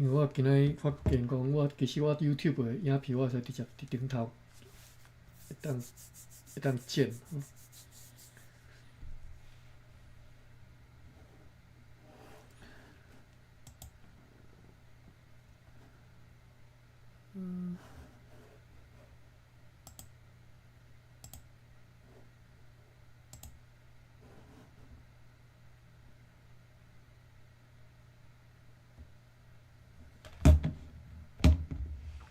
因為我今仔發現講，我其實我 YouTube 的影片我會使直接佇頂頭會當剪。嗯。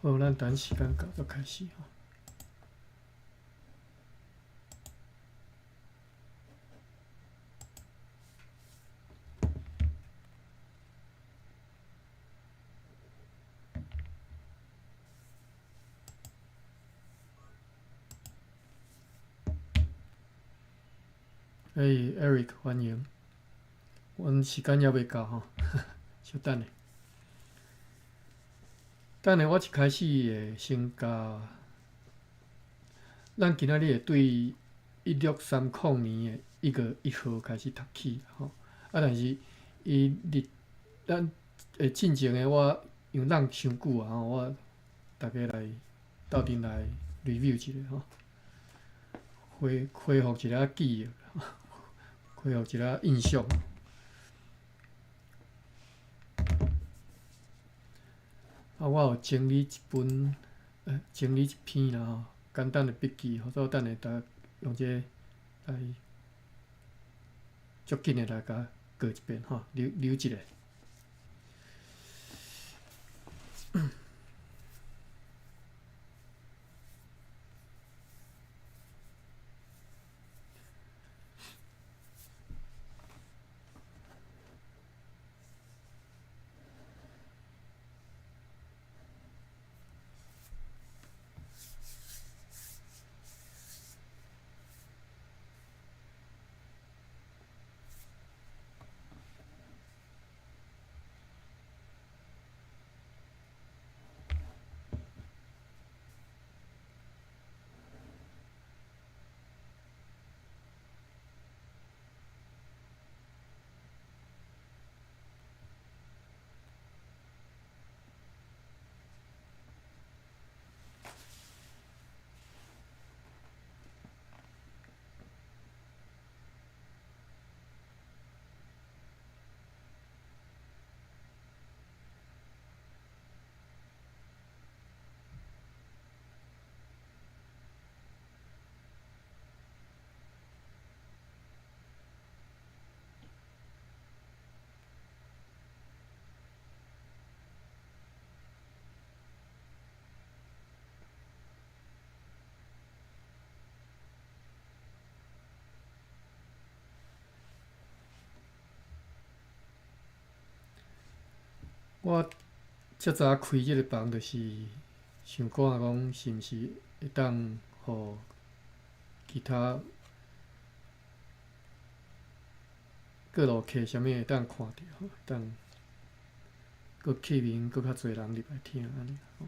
好，咱等時間到才開始吼。欸，Eric，歡迎。阮時間猶未到吼，小等下。等下，我一開始會先共咱今仔日會對1630年的1月1號開始讀起吼。啊，但是伊日咱會進前的我，因為咱傷久啊吼，我逐家來鬥陣來 review 一下吼，恢復一下記憶，恢復一下印象。啊，我有整理一本，整理一篇啦吼，簡單的筆記，所以等下逐用這個來足緊的來共過一遍吼，溜溜一下。我遮早開這個房，就是想看講是毋是會當予其他過路客啥物會當看著，會當閣吸引閣較濟人入來聽按呢吼。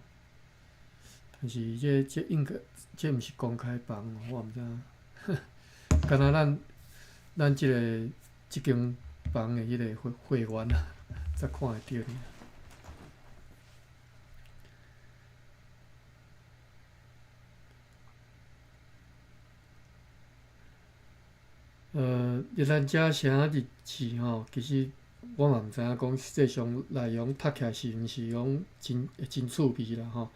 但是這應該這毋是公開房，我毋知影。敢若咱這個這間房的彼個會員啊，才看會著爾。熱蘭遮城日誌吼，其實我嘛毋知影講實際上內容讀起來是毋是講真趣味啦吼。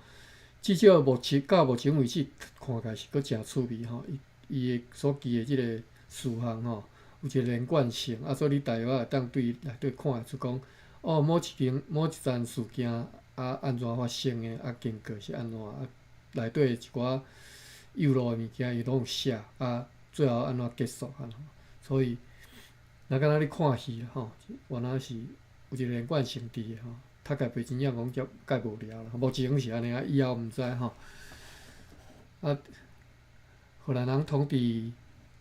至少目前到目前為止看起來是閣誠趣味吼。伊伊的所記的這個事項吼，有一個連貫性，啊，所以你大約會當對內底看會出講，哦，某一間某一棧事件啊，按怎發生的，啊，經過是按怎，啊，內底一寡幼路的物件伊攏有寫，啊，最後按怎結束啊？所以，若敢若咧看戲吼，原來是有一個連貫性佇的吼，讀起來袂真正講遮蓋無聊啦。目前是按呢啊，以後毋知吼。啊，荷蘭人統治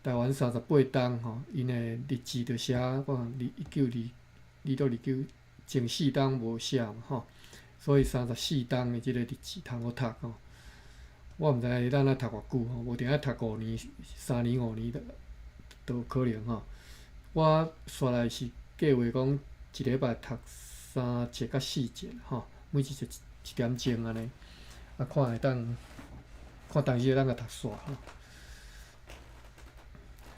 台灣38冬吼，𪜶的日誌就寫講二一九二二到二九前四冬無寫嘛吼，所以34冬的這個日誌通好讀吼。我毋知咱愛讀偌久吼，無定愛讀五年、3年、5年都有可能吼。我煞來是計劃講一禮拜讀三三節佮四節吼，每一節一點鐘按呢，啊看會當看當時會當共讀煞吼。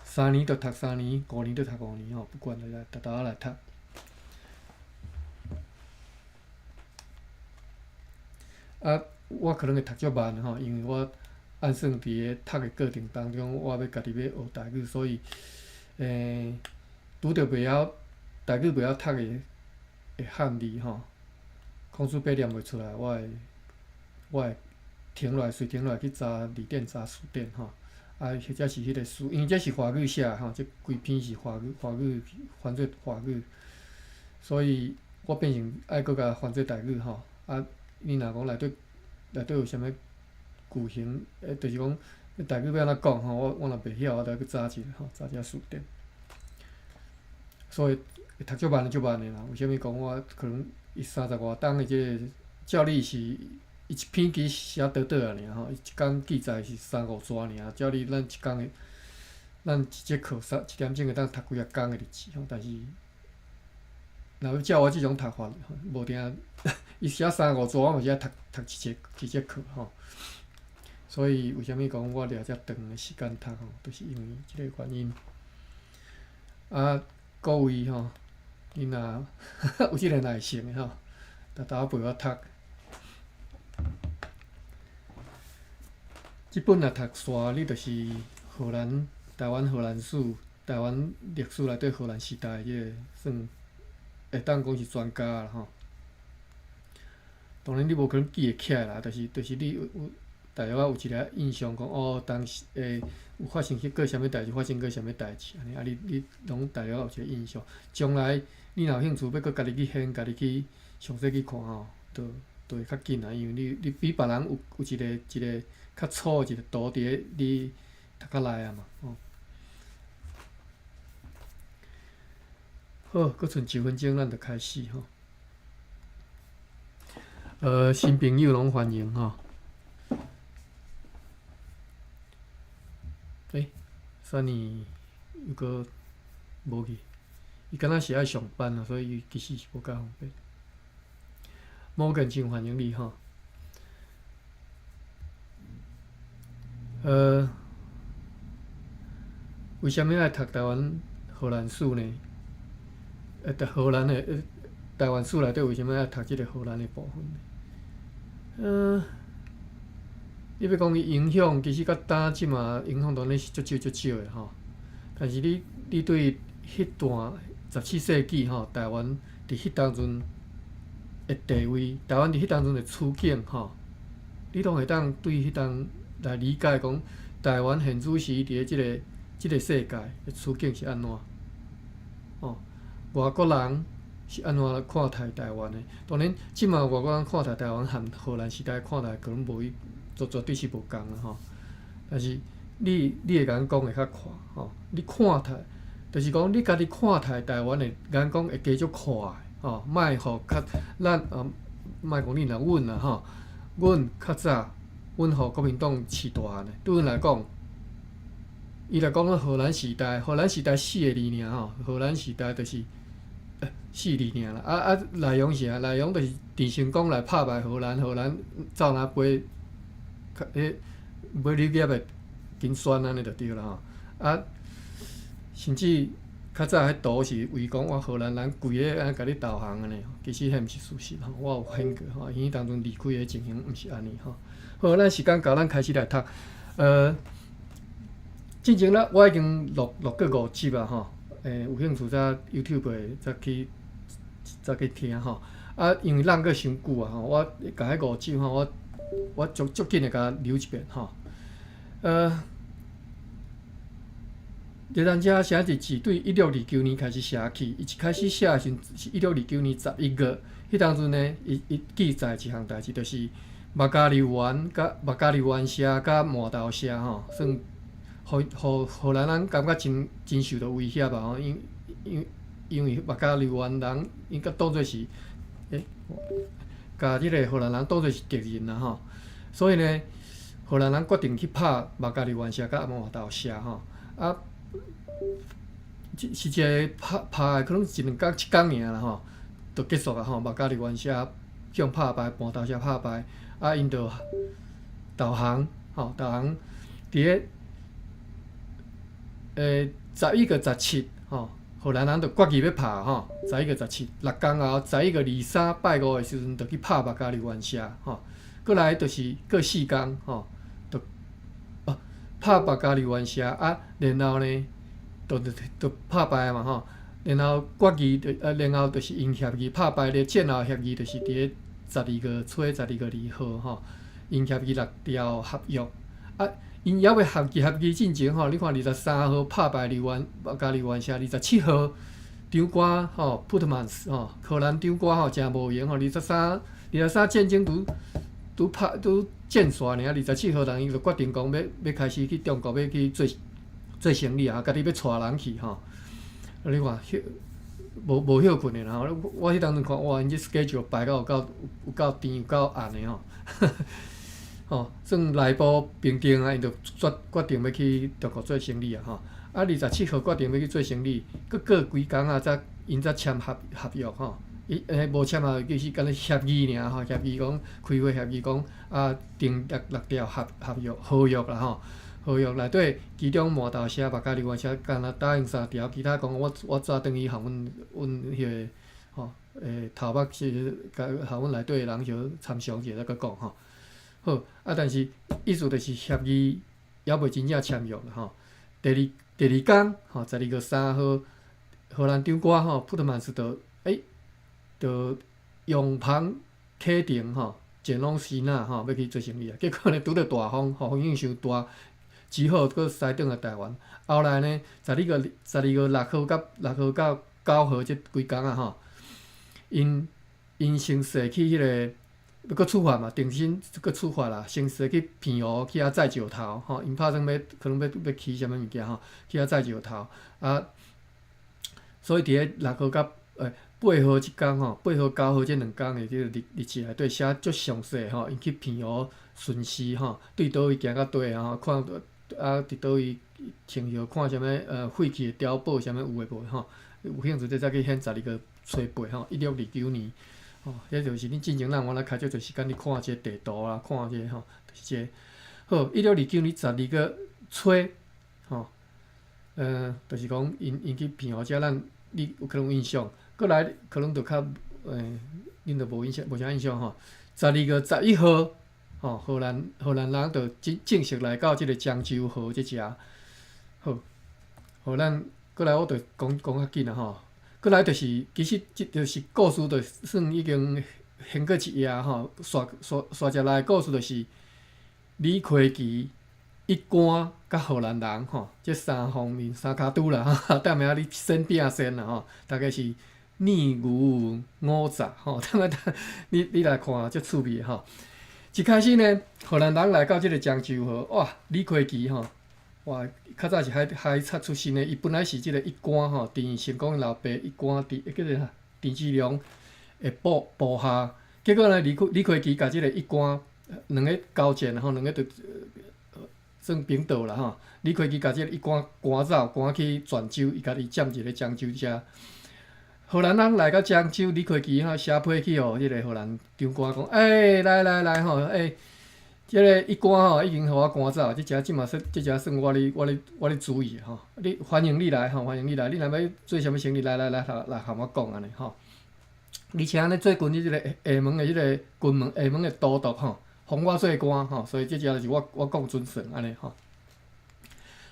三年就讀三年，五年就讀五年吼，不管來逐逐仔來讀。啊，我可能會讀足慢吼，因為我按算佇咧讀的過程當中，我欲家己欲學台語，所以，拄著袂曉台語袂曉讀的的漢字吼，孔子伯念袂出來，我會我會停落來，隨停落來去查字典、查辭典吼。啊，或者是彼个書，因為這是華語寫的吼，這規篇是華語，華語翻做華語，所以我變成愛閣共翻做台語吼。啊，你若講內底內底有啥物句型，就是講台語欲按怎講吼，我我若袂曉，我著愛去查一下吼，查一下辭典。所以會讀足慢足慢的啦。為啥物講我可能伊三十外冬的這个照理是？伊一篇其實寫短短仔爾吼，伊一工記載是三五逝爾，照理咱一工的，咱一節課三一點鐘會當讀幾仔工的日子吼，但是若欲照我這種讀法，無定伊寫三五逝，我嘛是愛讀讀一節一節課吼。所以為啥物講我掠遮長的時間讀吼，就是因為這个原因。啊，各位吼，恁若有這个耐性的吼，沓沓陪我讀。這本若讀煞，你就是荷蘭台灣荷蘭史、台灣歷史內底荷蘭時代這个算會當講是專家啦吼。當然你無可能記會起來啦，但是就是你有有大約有一个印象講哦，當時有發生過啥物代誌，發生過啥物代誌，按呢啊你你攏大約有一个印象。將來你若有興趣欲閣家己去研，家己去詳細去看吼，就就會較緊啊，因為你你比別人有有一個一個較粗的一個圖佇咧你讀較內啊嘛，吼。好，閣賰一分鐘，咱就開始吼。新朋友攏歡迎吼。欸，Sunny 又閣無去，伊敢若是愛上班啊，所以伊其實是無較方便。摩根真歡迎你吼。為啥物愛讀台灣荷蘭史呢？台荷蘭的台灣史內底為啥物愛讀這个荷蘭的部分呢？你欲講伊影響，其實佮今這馬影響當然是足少足少的吼。但是你你對彼段17世紀吼，台灣佇彼當陣的地位，台灣佇彼當陣的處境吼，你攏會當對彼當來理解講，台灣現此時佇咧這个這个世界的處境是按怎？吼，外國人是按怎來看待台灣的？當然，這馬外國人看待台灣和荷蘭時代看待可能無伊，絕絕對是無仝啦吼。但是你你會共講會較快吼，你看待，就是講你家己看待台灣的眼光會加足快吼，莫予較咱啊，莫講恁啦，阮啦吼，阮較早，阮予國民黨飼大漢的，對阮來講，伊若講荷蘭時代，荷蘭時代四个字爾吼，荷蘭時代就是四字爾啦。啊啊，內容是啥？內容就是鄭成功來拍敗荷蘭，荷蘭走若飛，彼買綠葉的金宣按呢就對啦吼。啊，甚至較早彼圖是為講我荷蘭人規个按呢共你投降按呢，其實彼毋是事實吼，我有研過吼，𪜶彼當陣離開的情形毋是按呢吼。好，咱時間到，咱開始來讀。進前咧，我已經錄錄過五集啊吼，有興趣才 YouTube 的才去才去聽吼。啊，因為浪閣傷久啊吼，我共彼五集吼，我我足足緊的共捋一遍吼。熱單車寫日誌對1629年開始寫起，伊一開始寫的時陣是1629年11月，彼當陣呢，伊伊記載一項代誌，就是目加利灣佮目加利灣社佮饃頭社吼，算予予荷蘭人感覺真真受著威脅啊吼，因因因為目加利灣人𪜶佮當做是，共這个荷蘭人當做是敵人啦吼，所以呢，荷蘭人決定去拍目加利灣社佮饃頭社吼，啊。是一个拍拍的，可能一兩工一工爾啦吼，就結束啊吼，麥加利丸社向拍敗，盤頭社拍敗，啊，𪜶就投降，吼，投降佇咧11月17，吼，荷蘭人就決議欲拍吼，十一月十七，6工後，11月23拜五的時陣，就去拍麥加利丸社，吼，過來就是過4工，吼，就哦拍麥加利丸社啊，然後呢，就拍敗嘛吼，然後決議就啊，然後就是𪜶協議拍敗咧，戰後協議就是佇咧十二月初十二月二號吼，𪜶協議六條合約啊。𪜶猶未協議進前吼，你看23號拍敗利丸麥加利丸社，27號長官吼普特曼斯吼，荷蘭長官吼誠無閒吼，二十三戰爭拄拄拍拄戰煞爾，二十七號人伊就決定講欲開始去中國欲去做做生理啊，家己欲帶人去吼。你看歇無歇睏的啦吼，我彼當陣看哇，𪜶這 schedule 排到有夠甜有夠暗的吼。吼，算內部平定啊，𪜶就決定欲去中國做生理啊吼。啊，二十七號決定欲去做生理，閣過幾工啊，才𪜶才簽合約吼。伊無簽合約，其實敢若協議爾吼，協議講開會協議講啊，訂六條合約啦吼。合約內底，其中饅頭社、麥加利丸社敢若答應三條，其他講我早轉去予阮彼个吼頭目是共予阮內底的人小參詳者再閣講吼。好，啊，但是意思就是協議猶未真正簽約啦吼。第二工吼，12月3號，荷蘭長官吼普特曼斯就就揚帆啟程吼，前往支那吼，欲去做生理啊。結果呢，拄著大風吼，風雨傷大，只好閣駛轉來台灣。後來呢，12月6號佮6號到9號這幾工啊吼，𪜶先駛去彼个。欲閣出發嘛，重新閣出發啦。先駛去澎湖去遐載石頭吼，𪜶拍算欲可能欲起啥物物件吼，去遐載石頭啊。所以佇咧六號佮8號這工吼，8號9號這2工的這个日期內底寫足詳細吼，𪜶去澎湖巡視吼，對佗位行到佗吼，看啊佇佗位停歇看啥物廢棄的碉堡啥物有的無吼，有興趣這才去現12月初8吼，1629年。吼，彼就是恁進前咱原來開足濟時間咧看這個地圖啊，看這個吼，就是這個。好，1629年12月初，吼，就是講𪜶去澎湖遮，咱你有可能有印象，過來可能就較恁就無印象，無啥印象吼。12月11號，吼，荷蘭人就正式來到這個漳州河這遮。好，好，咱過來我就講講較緊啊吼。過來就是，其實這就是故事，就算已經掀過一頁吼。紲紲來的故事就是李魁奇、一官佮荷蘭人吼，這三方面三跤拄啦，踮遐咧先拼先啦吼，大概是爾虞我詐吼。等下你來看足趣味的吼。一開始呢，荷蘭人來到這個漳州河，哇，李魁奇吼。哇，較早是海賊出身的，伊本來是這個一官吼，鄭成功老爸一官鄭叫做啥？鄭芝龍的部下。結果呢，李魁奇共這個一官兩个交戰吼，兩个就算兵鬥啦吼。李魁奇共這個一官趕走，趕去泉州，伊家己佔一个漳州遮。荷蘭人來到漳州，李魁奇吼寫批去予彼个荷蘭長官講：欸，來來來吼，欸。這个一官吼已經予我趕走，這遮這嘛算，這遮算我咧主意吼。你歡迎你來吼，歡迎你來，你若欲做啥物生意，來來來，來和我講按呢吼。而且呢，最近你這个廈門的這个金門廈門的都督吼，封我做官吼，所以這遮就是我講準算按呢吼。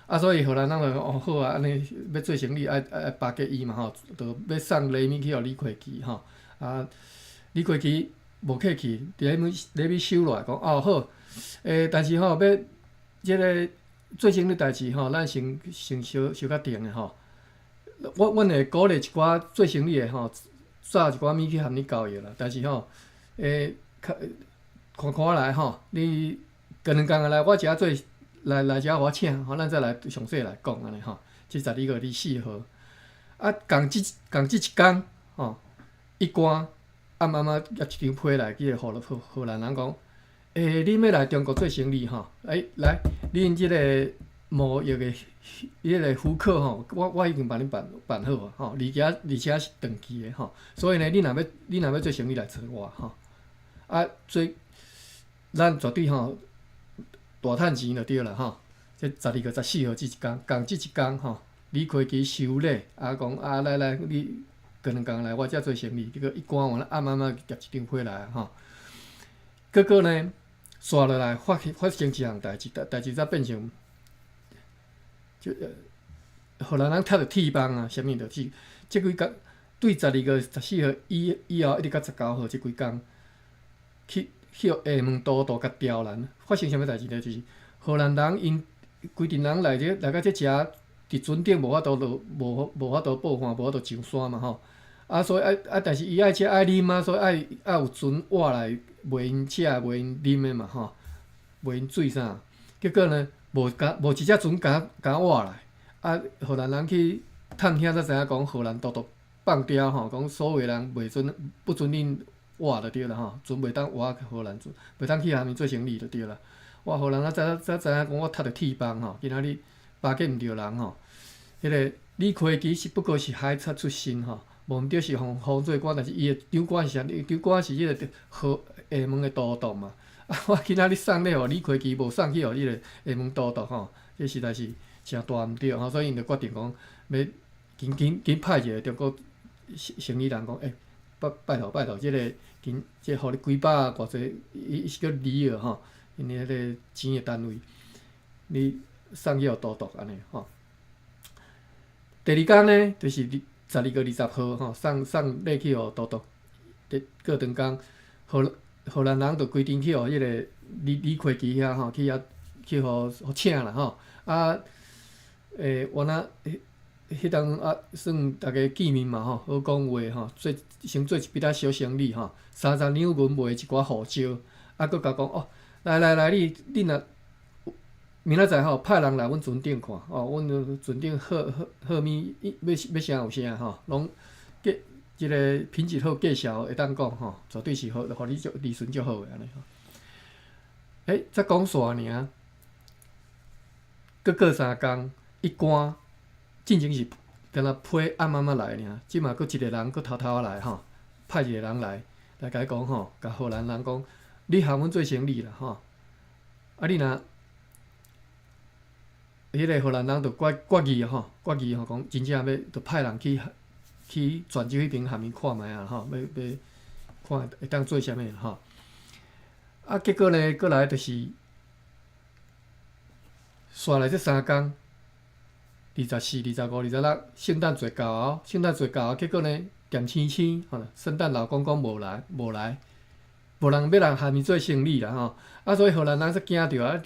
啊，所以荷蘭人就講哦好啊，按呢欲做生意愛巴結伊嘛吼，就欲送禮物去予李魁奇吼。啊，李魁奇無客氣，禮物收落來，講哦好。但是吼，欲這个做生意代誌吼，咱先相較定的吼。阮會鼓勵一寡做生意的吼，紮一寡物去和你交易啦。但是吼，較看看來吼，你過兩工來我遮做，來遮予我請，吼，咱再來詳細來講按呢吼。這12月24號，啊，仝這一工吼，一官暗暗仔挹一張批來，去荷蘭人講。欸，你欲來中國做生意吼？欸，來，恁這个貿易的彼个許可吼，我已經幫你辦好啊，吼，而且是長期的吼，所以呢，你若欲做生意來揣我吼，啊，做咱絕對吼大趁錢就對啦吼。這12月14號這一工，仝這一工吼，李開基收禮，啊講啊來來，你過兩工來我遮做生意，結果一關完暗暗仔夾一張批來吼，結果呢，紲落來發生一項代誌，代誌才變成就予人人拆著鐵枋啊，啥物就是這幾工對12月14號以後一直到19號這幾工，去予廈門都督共刁難，發生啥物代誌呢？就是荷蘭人𪜶規陣人來這來到這遮，佇船頂無法度落，無法度報岸，無法度上山嘛吼。啊，所以愛啊，但是伊愛食愛啉啊，所以愛有船倚來賣𪜶食、賣𪜶啉的嘛吼，賣𪜶水啥。結果呢，無一隻船敢倚來，啊，荷蘭人去探聽才知影講，荷蘭都督放刁吼，講所有人袂准不准恁倚就對啦吼，船袂當倚荷蘭船，袂當去遐面做生意就對啦。哇！荷蘭人才知影講我踢著鐵枋吼，今仔日巴結毋著人吼。彼個李開其實不過是海賊出身吼，無毋對是予封做官，但是伊的長官是啥物？長官是彼個廈門的都督嘛。啊！我今仔日送禮予李開基，無送去予彼個廈門都督吼，這實在是誠大毋對吼，所以𪜶就決定講，欲緊緊緊派一個中國生意人講，欸，拜拜託拜託，這個緊這予你幾百偌濟，伊是叫里爾吼，𪜶的彼個錢的單位，你送去予都督按呢吼。第二工呢，就是12月20號吼，送禮去予都督。過長工，荷蘭人就規陣去予彼個李開基遐吼，去遐去予請啦吼。啊，原來彼當啊，算逐家見面嘛吼，好講話吼，做先做一筆仔小生意吼，30兩銀賣一寡胡椒，啊，閣共講哦，來來來，你若明仔載吼派人來阮船頂看，哦，阮船頂好好好物，欲啥有啥吼，攏價這个品質好，價數會當講吼，絕對是予你足利潤足好的按呢吼。欸，才講煞爾，閣過3工，一關進前是敢若批暗暗仔來爾，這馬閣一個人閣偷偷仔來吼，派一個人來共伊講吼，共荷蘭人講，你和阮做生意啦吼，啊你若彼个荷蘭人就決議吼，決議吼講真正欲就派人去泉州彼邊和𪜶看覓仔吼，欲看會當做啥物吼。啊，結果呢，過來就是紲來這三工，24、25、26，聖誕節到啊，聖誕節到啊，結果呢，踮星星吼，聖誕老公公無來，無來，無人欲來和𪜶做生意啦吼。啊，所以荷蘭人才驚著啊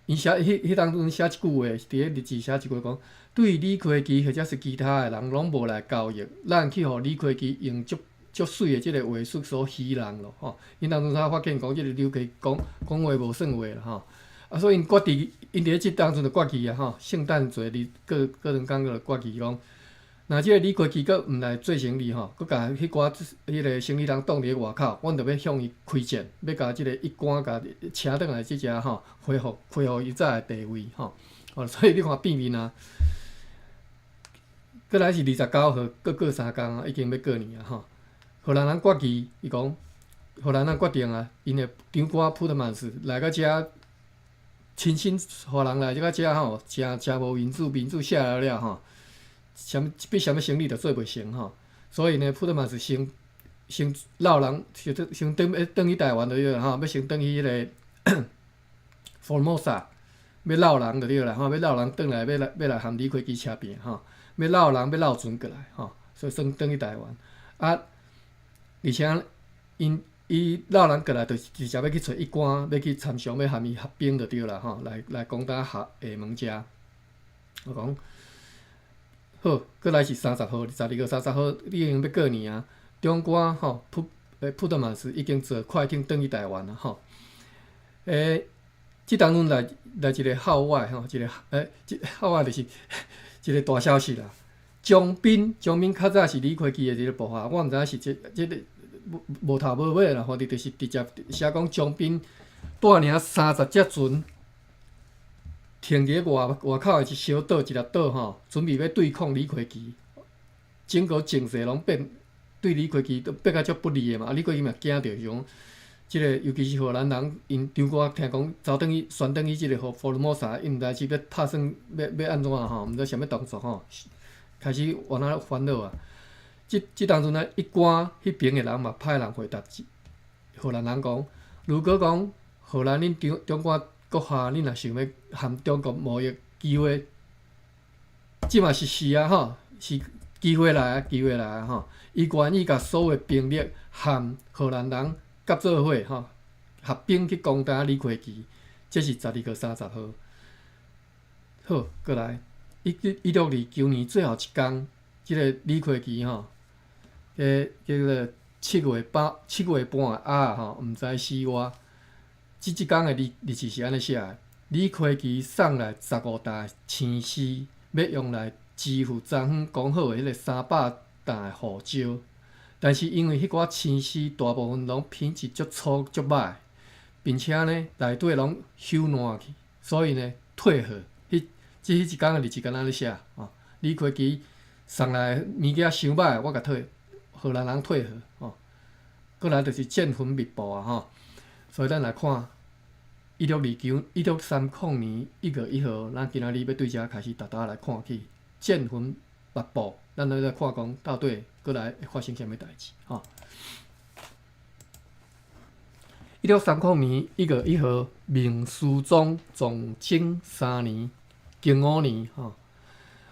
！𪜶寫彼當陣寫一句話，佇咧日誌寫一句講，對李開基或者是其他的人攏無來交易，咱去予李開基用足足媠的這个話術所戲弄咯吼。𪜶當陣才發現講，這個李開講講話無算話啦吼。啊，所以𪜶決定，𪜶佇咧這當陣就決議啊吼，聖誕節日過過兩工就決議講，若這個李開基閣毋來做生意吼，閣共彼寡彼个生意人擋佇咧外口，阮就欲向伊開戰，欲共這个一官共請轉來這遮吼，恢復伊早的地位吼。哦，所以你看變面啊，過來是29號，閣過三工啊，已經欲過年啊吼。荷蘭人決議，伊講荷蘭人決定啊，𪜶的長官普特曼斯來到遮，親身予人來這個遮吼，誠誠無面子，面子卸了了吼。啥物這筆啥物生意都做袂成吼，所以呢，普特曼斯先落人，先轉欲轉去台灣就對啦吼，欲先轉去彼个 Formosa，欲落人就對啦吼，欲落人轉來，欲來和李開基車拼吼，欲落人欲落船過來吼，所以先轉去台灣。啊，而且伊落人過來，就直接欲去揣一官，欲去參詳，欲和伊合兵就對啦吼，來攻打廈門遮。我講。好，過來是三十號，12月30號，已經欲過年啊。長官吼普特曼斯已經坐快艇轉去台灣啊吼。這當陣來一個號外吼，一個這號外就是一個大消息啦。張斌，張斌較早是李開基的一個部下，我毋知影是這個無頭無尾啦，反正就是直接寫講張斌帶領30隻船，停佇咧外外口的一小島一粒島吼，準備欲對抗李魁奇，整個情勢攏變對李魁奇都變甲足不利的嘛。啊，李魁奇嘛驚著是講，這個尤其是荷蘭人，𪜶長官聽講走轉去旋轉去這個福爾摩沙，𪜶毋知是欲拍算欲欲按怎吼，毋知啥物動作吼，開始原來煩惱啊。這這當陣呢，一官彼爿的人嘛派人回答荷蘭人講，如果講荷蘭恁長長官閣下，恁若想欲和中國貿易機會，這嘛是是啊吼，是機會來啊，機會來啊吼。伊願意共所有兵力和荷蘭人合做伙吼，合兵去攻打李魁奇，這是12月30號。好，過來，1629年最後一工，這個李魁奇吼，叫做7月半7月半的暗吼，毋知死活。這一工的日日子是按呢寫的：李魁奇送來15擔青絲，欲用來支付昨昏講好的彼個300擔的護照。但是因為彼寡青絲大部分攏品質足粗足䆀，並且呢內底攏朽爛去，所以呢退貨。彼這彼一工的日子敢若按呢寫吼。李魁奇送來的物件傷䆀，我共退，荷蘭人退貨吼。過來就是戰雲密布啊吼，所以咱來看1630年1月1號，咱今仔日欲對遮開始沓沓來看起戰雲密布，咱來來看講到底過來會發生啥物代誌吼。1630年1月1號，明思宗崇禎三年，景五年吼，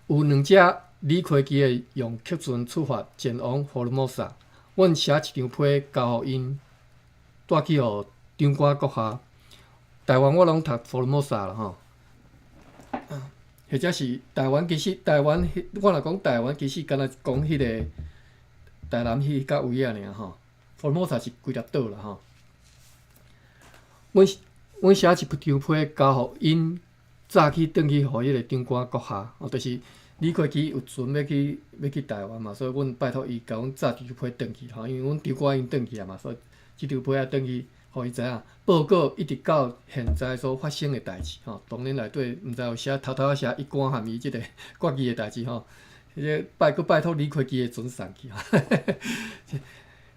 有兩隻李魁奇的洋客船出發前往福爾摩沙。阮寫一張批交予𪜶，帶去予長官閣下。台灣我攏讀福爾摩沙啦吼，或者是台灣其實台灣，我若講台灣其實敢若講彼個台南彼較位仔爾吼，福爾摩沙是規粒島啦吼。阮阮寫一張批交予𪜶，早起轉去予彼個長官閣下，哦，就是李魁奇有船欲去欲去台灣嘛，所以阮拜託伊共阮紮一張批轉去吼，因為阮長官已經轉去啊嘛，所以這張批愛轉去，予伊知影報告一直到現在所發生的代誌吼。當然內底毋知有寫偷偷仔寫一官和伊這個決議的代誌吼，彼個拜閣拜託李魁奇的船送去吼，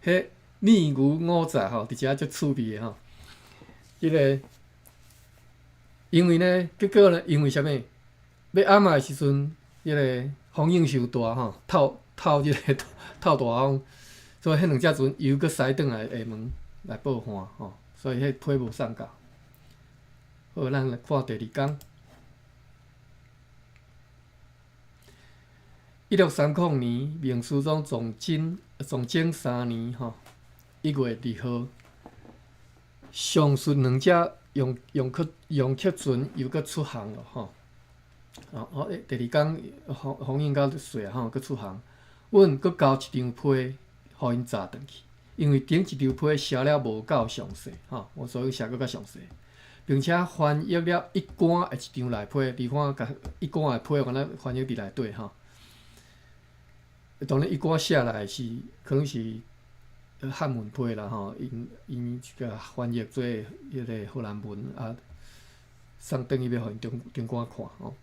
彼爾虞我詐吼，佇遮足趣味的吼。這個因為呢，結果呢，因為啥物？欲暗的時陣，彼個風湧傷大吼，透透這個透大風，所以彼兩隻船又閣駛轉來廈門來報岸吼，所以彼批無送到。好，咱來看第二工。1630年，明思宗崇禎崇禎三年吼，1月2號，上述兩隻洋洋客洋客船又閣出航了吼。哦，哦，第二工風風湧較細吼，閣出航。阮閣交一張批，予𪜶紮轉去，因為頂一張批寫了無夠詳細吼，我所以寫閣較詳細，並且翻譯了一官的一張內批，你看共一官的批，敢若翻譯佇內底吼。當然，一官寫來是可能是漢文批啦吼，𪜶𪜶這個翻譯做彼個荷蘭文啊，送轉去欲予𪜶長長官看吼。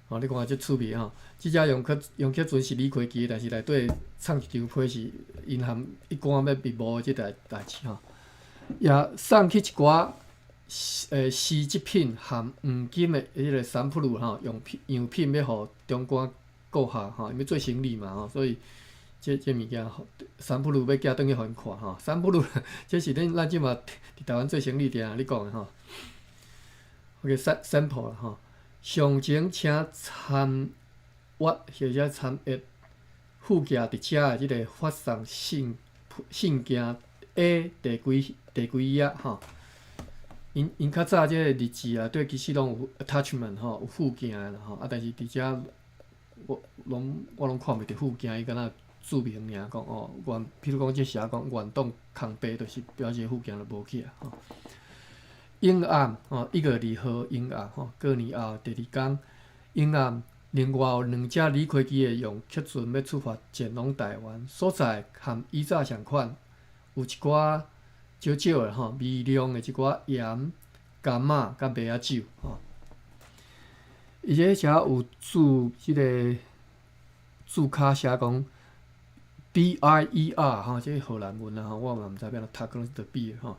吼，你看足趣味吼！這隻洋客洋客船是李魁奇的，但是內底藏一張批是𪜶和一官欲密謀的這代代誌吼。也送去一寡絲織品和黃金的彼個サンプル吼，樣品樣品欲予長官閣下吼，𪜶欲做生理嘛吼，所以這這物件サンプル欲寄轉去予𪜶看吼。サンプル這是恁咱這馬佇台灣做生理定咧講的吼。OK，sample 吼。上前請參閱或者參閱附寄佇遮的這個發送信信件 A 第幾第幾頁吼。𪜶𪜶較早這個日誌內底其實攏有 attachment 吼，有附件的啦吼。啊，但是佇遮我攏我攏看袂著附件，伊敢若註明爾講哦，原譬如講這寫講原檔空白，就是表示附件就無去啊吼。永暗吼，1月2號永暗吼，過年後第二工永暗，另外有兩隻李魁奇的洋客船欲出發前往台灣，所在和以早仝款，有一寡少少的吼，微量的一寡鹽、柑仔佮麥仔酒吼。伊這遮有注這个注卡寫講 bier 吼，這荷蘭文啊吼，我嘛毋知欲按怎讀，可能是 de bier 吼。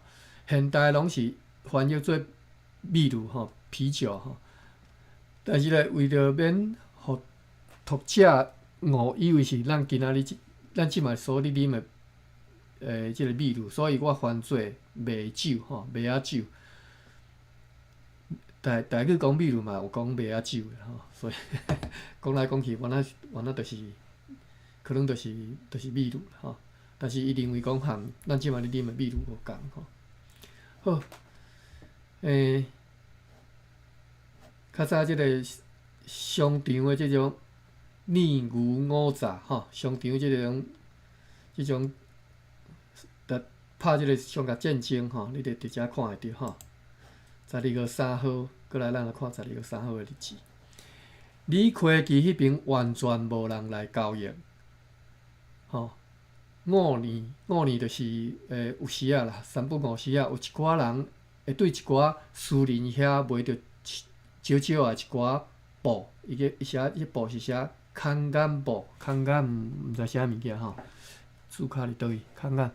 現代攏是翻譯做秘魯吼，啤酒吼。但是咧，為著免予讀者誤以為是咱今仔日咱這擺所咧啉的這个秘魯，所以我翻做麥酒吼，麥仔酒。台台語講秘魯嘛有講麥仔酒的吼，所以講來講去，原來原來就是可能就是秘魯吼。但是伊認為講和咱這擺咧啉的秘魯無仝吼。好，較早這个商場的這種爾虞我詐吼，商場這種在拍這个商業戰爭吼，你佇佇遮看會著吼。12月3號，閣來咱來看十二月三號的日子。李開基彼爿完全無人來交易，吼。五年，五年就是有時仔啦，三不五時仔，有一寡人會對一寡私人遐賣著少少仔一寡布，伊個伊寫伊布是寫空眼布，空眼毋知啥物件吼，注卡佇佗位？空眼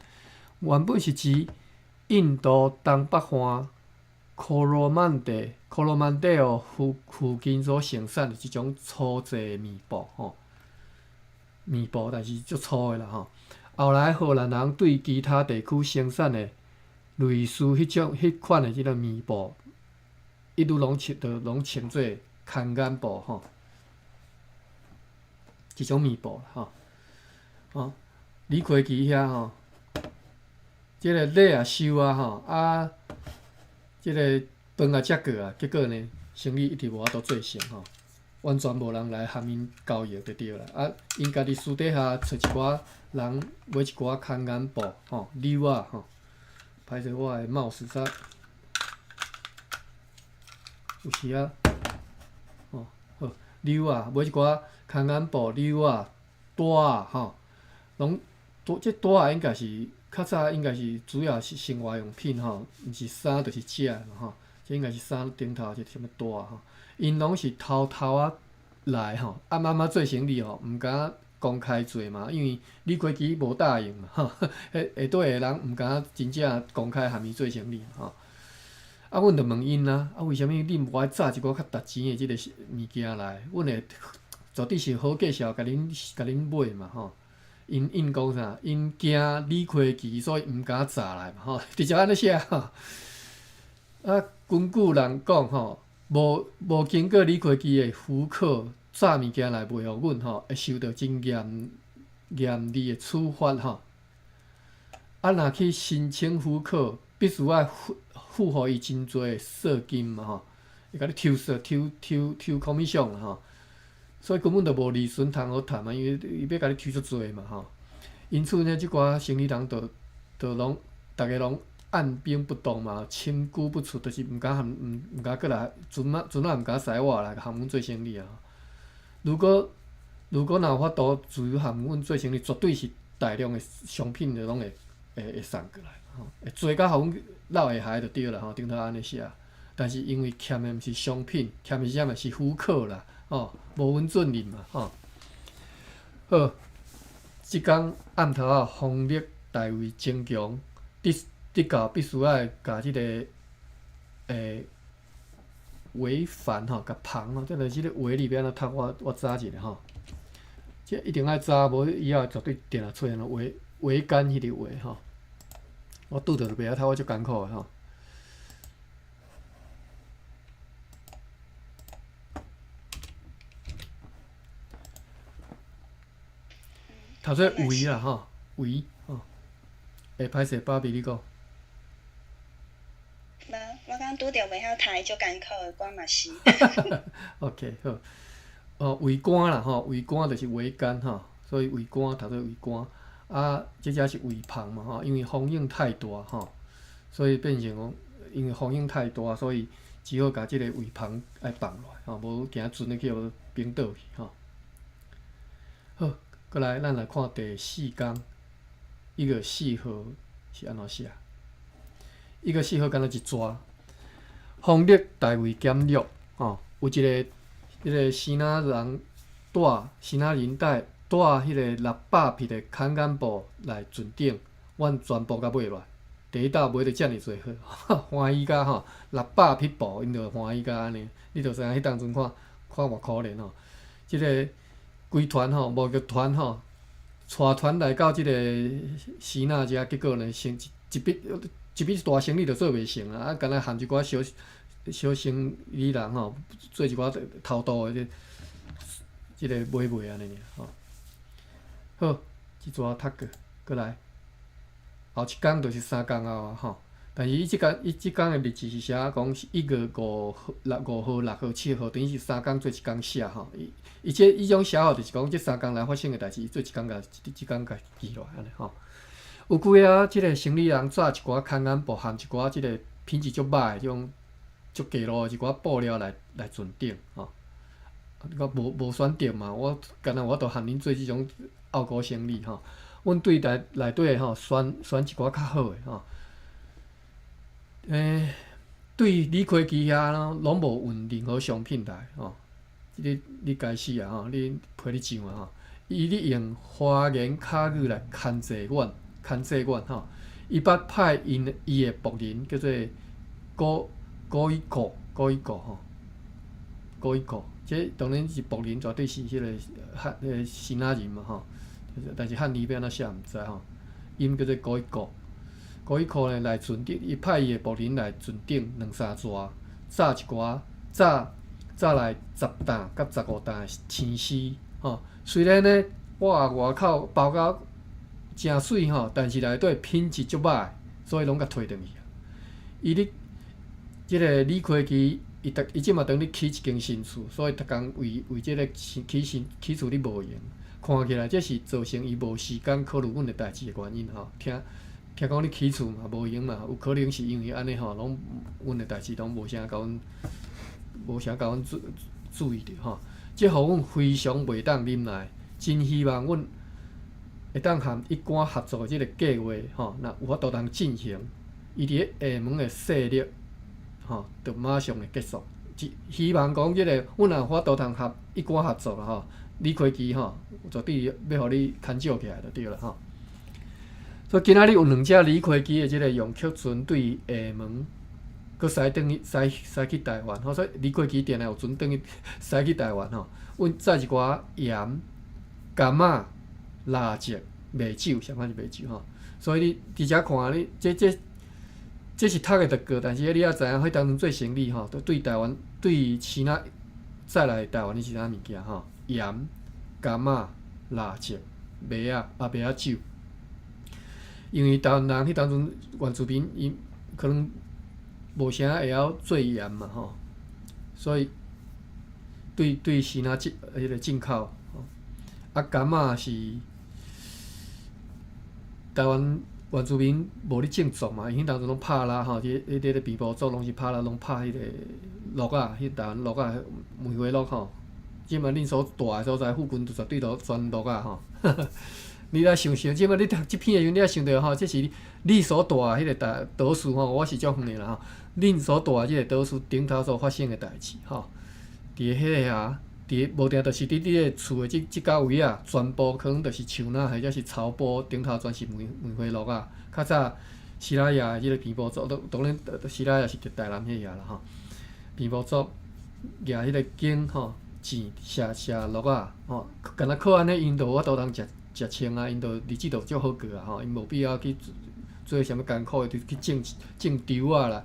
原本是指印度東北岸 Coromandel 附近所生產的這種粗製棉布吼，棉布但是足粗的啦吼。後來荷蘭人對其他地區生產的類似彼種彼款的這个棉布，一律攏稱，就攏稱做空眼布吼，這種棉布吼。吼，李開基遐吼，這个禮也收啊吼，啊，這个飯也食過啊，結果呢，生意一直無法度做成吼，完全無人來和𪜶交易就對啦。啊，𪜶家己私底下揣一寡人買一寡空眼布吼、紐仔吼，歹勢我的 mouse 煞有時仔吼好紐仔買一寡空眼布、紐仔、帶仔吼，攏這帶仔應該是較早應該是主要是生活用品吼，毋是衫就是食的嘛吼，這應該是衫頂頭這啥物帶仔吼，𪜶攏是偷偷仔來吼，暗暗仔做生意吼，毋敢公開做嘛，因為李開基無答應嘛，吼，彼下底的人毋敢真正公開和伊做生意吼。啊，阮就問𪜶啊，啊，為啥物恁無愛紮一寡較值錢的這個物件來？阮會絕對是好價數，共恁共恁買嘛吼。𪜶𪜶講啥？𪜶驚李開基，所以毋敢紮來嘛吼，直接按呢寫吼。啊，根據人講吼，無無經過李開基的許可，紮物件來賣予阮吼，會受到真嚴嚴厲的處罰吼。啊，若去申請許可，必須愛付付予伊真濟的稅金嘛吼，會共你抽稅、抽抽抽 commission 吼，所以根本就無利潤通好趁嘛，因為伊欲共你抽足濟嘛吼。因此呢，這寡生意人就就攏逐个攏按兵不動嘛，深居不出，就是毋敢和毋毋敢閣來，船仔船仔毋敢駛活來和阮做生意啊。如果如果若有法度自由和阮做生意，絕對是大量的商品就攏會會會送過來吼，會濟甲予阮落會害就對啦吼，頂頭按呢寫。但是因為欠的毋是商品，欠的是啥物？是許可啦，吼，無阮准入嘛，吼。好，這工暗頭仔風力大為增強，直直到必須愛共這个桅帆吼，共帆吼，這個這个桅你欲按怎讀？我我查一下吼。這一定愛查，無以後絕對定定出現桅桅杆彼個桅吼。我拄著就袂曉讀，我足艱苦的吼。讀做圍啦吼，圍吼。會歹勢，芭比你講。無，我剛拄著袂曉讀，足艱苦的，我嘛是。 OK，好。哦，桅杆啦吼，桅杆就是桅杆吼，所以桅杆讀做桅杆。啊，這只是桅帆嘛吼，因為風湧太大吼，所以變成講，因為風湧太大，所以只好共這个桅帆愛放落來吼，無驚船咧去予冰倒去吼。好，閣來，咱來看第四工，1月4號是按怎寫？1月4號敢若一逝，風力大為減弱吼，有一个彼个支那人帶支那人帶帶彼个600匹的看管布來船頂，阮全部共買落來。第一道買著遮爾濟貨，歡喜甲吼，六百匹布，𪜶就歡喜甲按呢。你就知影彼當陣看看偌可憐吼。這个規團吼，貿易團吼，帶團來到這个支那遮，結果呢，成一筆一筆大生意就做袂成啊！啊，干焦含一寡小小生意人吼，做一寡偷渡的這個買賣按呢爾吼。好，這逝讀過，閣來。後一工就是3工後啊吼，但是伊這工伊這工的日子是寫講是1月5號、六5號、6號、7號，等於是三工做一工寫吼。伊伊這伊種寫法就是講，這三工內發生的代誌，做一工共一工共記落來按呢吼。有幾仔這个生理人紮一寡看管布，含一寡這个品質足歹的這種足低落的一寡布料來來船頂吼。我無無選擇嘛，我敢若我都含恁做這種拗古生意吼。阮對內內底吼選選一寡較好的吼。對李開基遐攏無運任何商品來吼。你你該死啊吼！你批你上啊吼！伊咧用花言巧語來牽制阮，牽制阮吼。伊捌派𪜶伊的僕人叫做高高一個高一個吼，高一個，這當然是僕人，絕對是彼个漢彼个支那人嘛吼。但是漢語欲按怎寫毋知吼。𪜶叫做高一個，高一個呢來船頂，伊派伊的僕人來船頂兩三逝，紮一寡紮紮來10擔佮15擔的青絲吼。雖然呢，我外口包甲誠媠吼，但是內底品質足歹，所以攏共提轉去啊。伊咧，這个李開基，伊逐伊這馬當咧起一間新厝，所以逐工為為這个起新起厝咧無閒。看起來這是造成伊無時間考慮阮的代誌的原因吼。聽聽講你起厝嘛無閒嘛，有可能是因為按呢吼，攏阮的代誌攏無啥共阮無啥共阮注注意著吼。這予阮非常袂當忍耐，真希望阮會當和一貫合作的這个計劃吼，若有法度通進行，伊佇咧廈門的勢力吼，就馬上會結束。希望講這个，阮若有法度通合一貫合作吼，李開基吼，絕對欲予你牽少起來就對啦吼。所以今仔日有兩隻李開基的這个用客船對廈門，閣駛轉去駛駛去台灣吼，所以李開基定定有船轉去駛去台灣吼。阮載一寡鹽、柑仔、蠟燭、麥酒，啥物是麥酒吼。所以你佇遮看你這這這是讀會著過，但是你也知影，彼當陣做生意吼，都對台灣對支那載來台灣的是啥物件吼？鹽、柑仔、蠟燭、麥仔啊麥仔酒。因為台灣人彼當陣原住民𪜶可能無啥會曉做鹽嘛吼，所以對對支那進彼个進口吼。啊，柑仔是台灣原住民無咧種作嘛，𪜶彼當陣攏拍獵吼，佇彼个平埔族攏是拍獵，攏拍彼个鹿仔，彼台灣鹿仔、梅花鹿吼。這馬恁所蹛的所在附近，就絕對都全鹿仔吼。你來想想，這馬你讀這篇的時陣，你也想著吼，這是你所蹛的彼個大島嶼吼，我是足遠的啦吼。恁所蹛的這个島嶼頂頭所發生的代誌吼，佇彼个啊，佇無定就是佇你的厝的這這角位啊，全部可能就是樹林或者是草埔，頂頭全是梅梅花鹿仔。較早西拉雅的這個平埔族，當當然西拉雅是佇台南彼遐啦吼。平埔族舉彼个弓吼，箭射射鹿仔吼，敢若靠按呢，𪜶就有法度通食食穿啊，𪜶就日子就足好過啊吼，𪜶無必要去做啥物艱苦的，就去種種稻仔啦。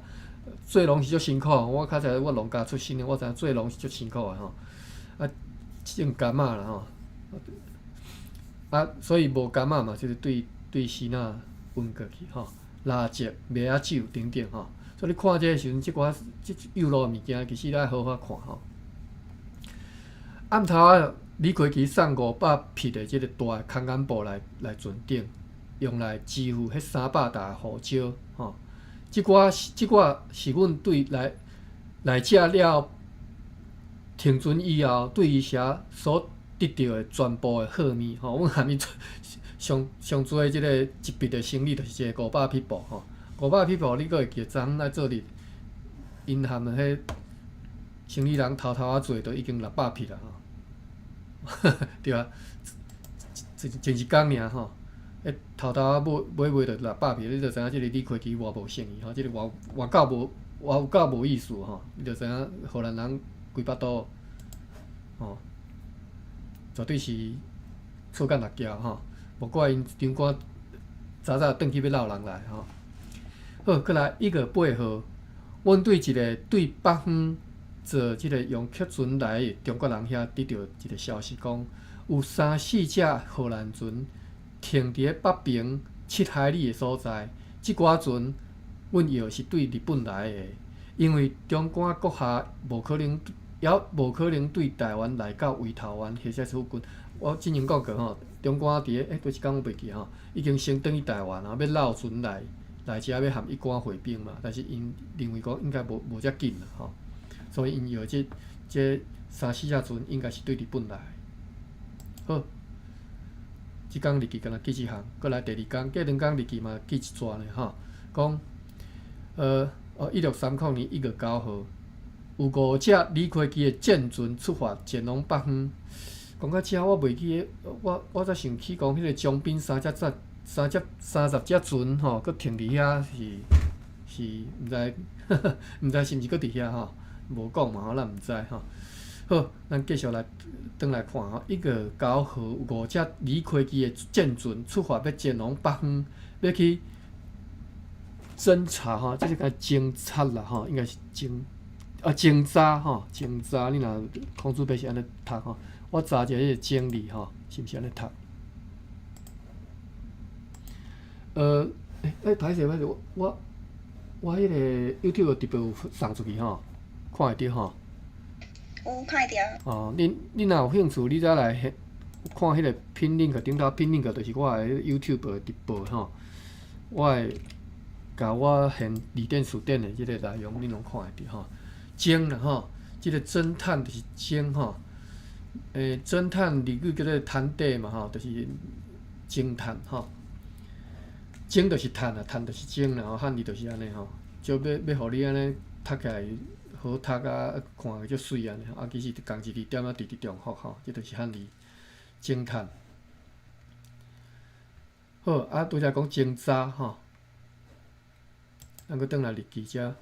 做農是足辛苦，我較早我農家出身的，我知影做農是足辛苦的吼。啊，種柑仔啦吼，啊，所以無柑仔嘛，就是對對支那運過去吼，蠟燭、麥仔酒等等吼。所以你看這个時陣，這寡這幼路的物件，其實咱好好看吼。暗頭仔，李開基送500匹的這个大看管布來來船頂，用來支付彼300擔胡椒吼。這寡這寡是阮對來來遮了停船以後，對伊遮所得著的全部的貨物吼。阮含伊上上濟這个一筆的生意，就是這个500匹布吼。500匹布，你閣會記得昨昏來做日，𪜶含彼生理人偷偷仔做，都已經600匹啦吼，對啊，前一工爾吼，彼偷偷仔買買買著六百匹，你就知影這个李魁奇偌無誠意吼，這个偌偌夠無偌有夠無意思吼，你就知影荷蘭人規腹肚吼，絕對是錯甲六交吼，無怪𪜶長官早早轉去欲摎人來吼。好，閣來1月8號，阮對一个對北方坐這个洋客船來的中國人遐得著一个消息，講有三四隻荷蘭船停佇咧北爿7海里的所在。這寡船，阮以為是對日本來的，因為長官閣下無可能，猶無可能對臺灣來到圍頭灣或者是附近。我之前講過吼，長官佇咧，欸，佗一工我袂記吼，已經先轉去臺灣啊，欲摎船來來遮欲和一官會兵嘛，但是𪜶認為講應該無無遮緊啦吼，所以𪜶以為這這三四隻船應該是對日本來。好，這工日記敢若記一項，閣來第二工，過兩工日記嘛記一逝呢吼，講，哦，1630年1月9號，有五隻李魁奇的戰船出發前往北方。講到遮，我袂記得，我才想起講，彼个將兵三隻隻三隻30隻船吼，閣停佇遐是是毋知毋知是毋是閣佇遐吼，無講嘛吼，咱毋知吼。好，咱繼續來轉來看吼，1月9號有五隻李魁奇的戰船出發，欲前往北方，欲去偵查吼，這是共偵察啦吼，應該是偵啊偵查吼，偵查。你若孔子伯是按呢讀吼，我查一下彼个整理吼，是毋是按呢讀？欸欸，歹勢歹勢，我我彼个 YouTube 直播有送出去吼，看會著吼？有看會著。哦，恁恁若有興趣，你再來看彼個 pin link 頂頭 pin link 就是我的 YouTube 的直播吼，我會共我現字典辭典的這个內容，恁攏看會著吼。偵啦吼，這个偵探就是偵吼，偵探日語叫做探偵嘛吼，就是偵探吼。偵就是探啊，探就是偵啦吼，漢字就是按呢吼，就欲欲予你按呢讀起來好讀啊，看起足媠按呢，啊，其實仝一字點仔直直重複吼，這就是漢字偵探。好，啊，拄才講偵查吼，咱閣轉來日記遮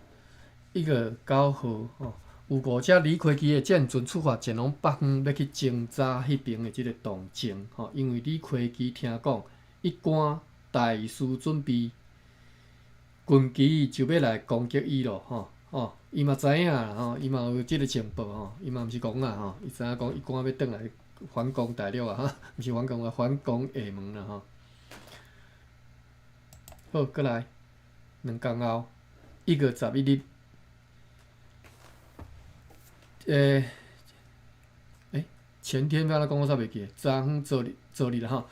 ，1月9號吼，有五隻李魁奇的戰船出發前往北方，欲去偵查彼爿的這个動靜吼，因為李魁奇聽講，一官大事準備，近期就欲來攻擊伊咯吼吼，伊嘛知影啦吼，伊嘛有這个情報吼，伊嘛毋是戇仔吼，伊知影講一官欲轉來反攻大陸啊，哈，毋是反攻啊，反攻廈門啦吼。好，閣來2工後，1月11日，欸，前天敢若講我煞袂記，昨昏昨日昨日啦吼，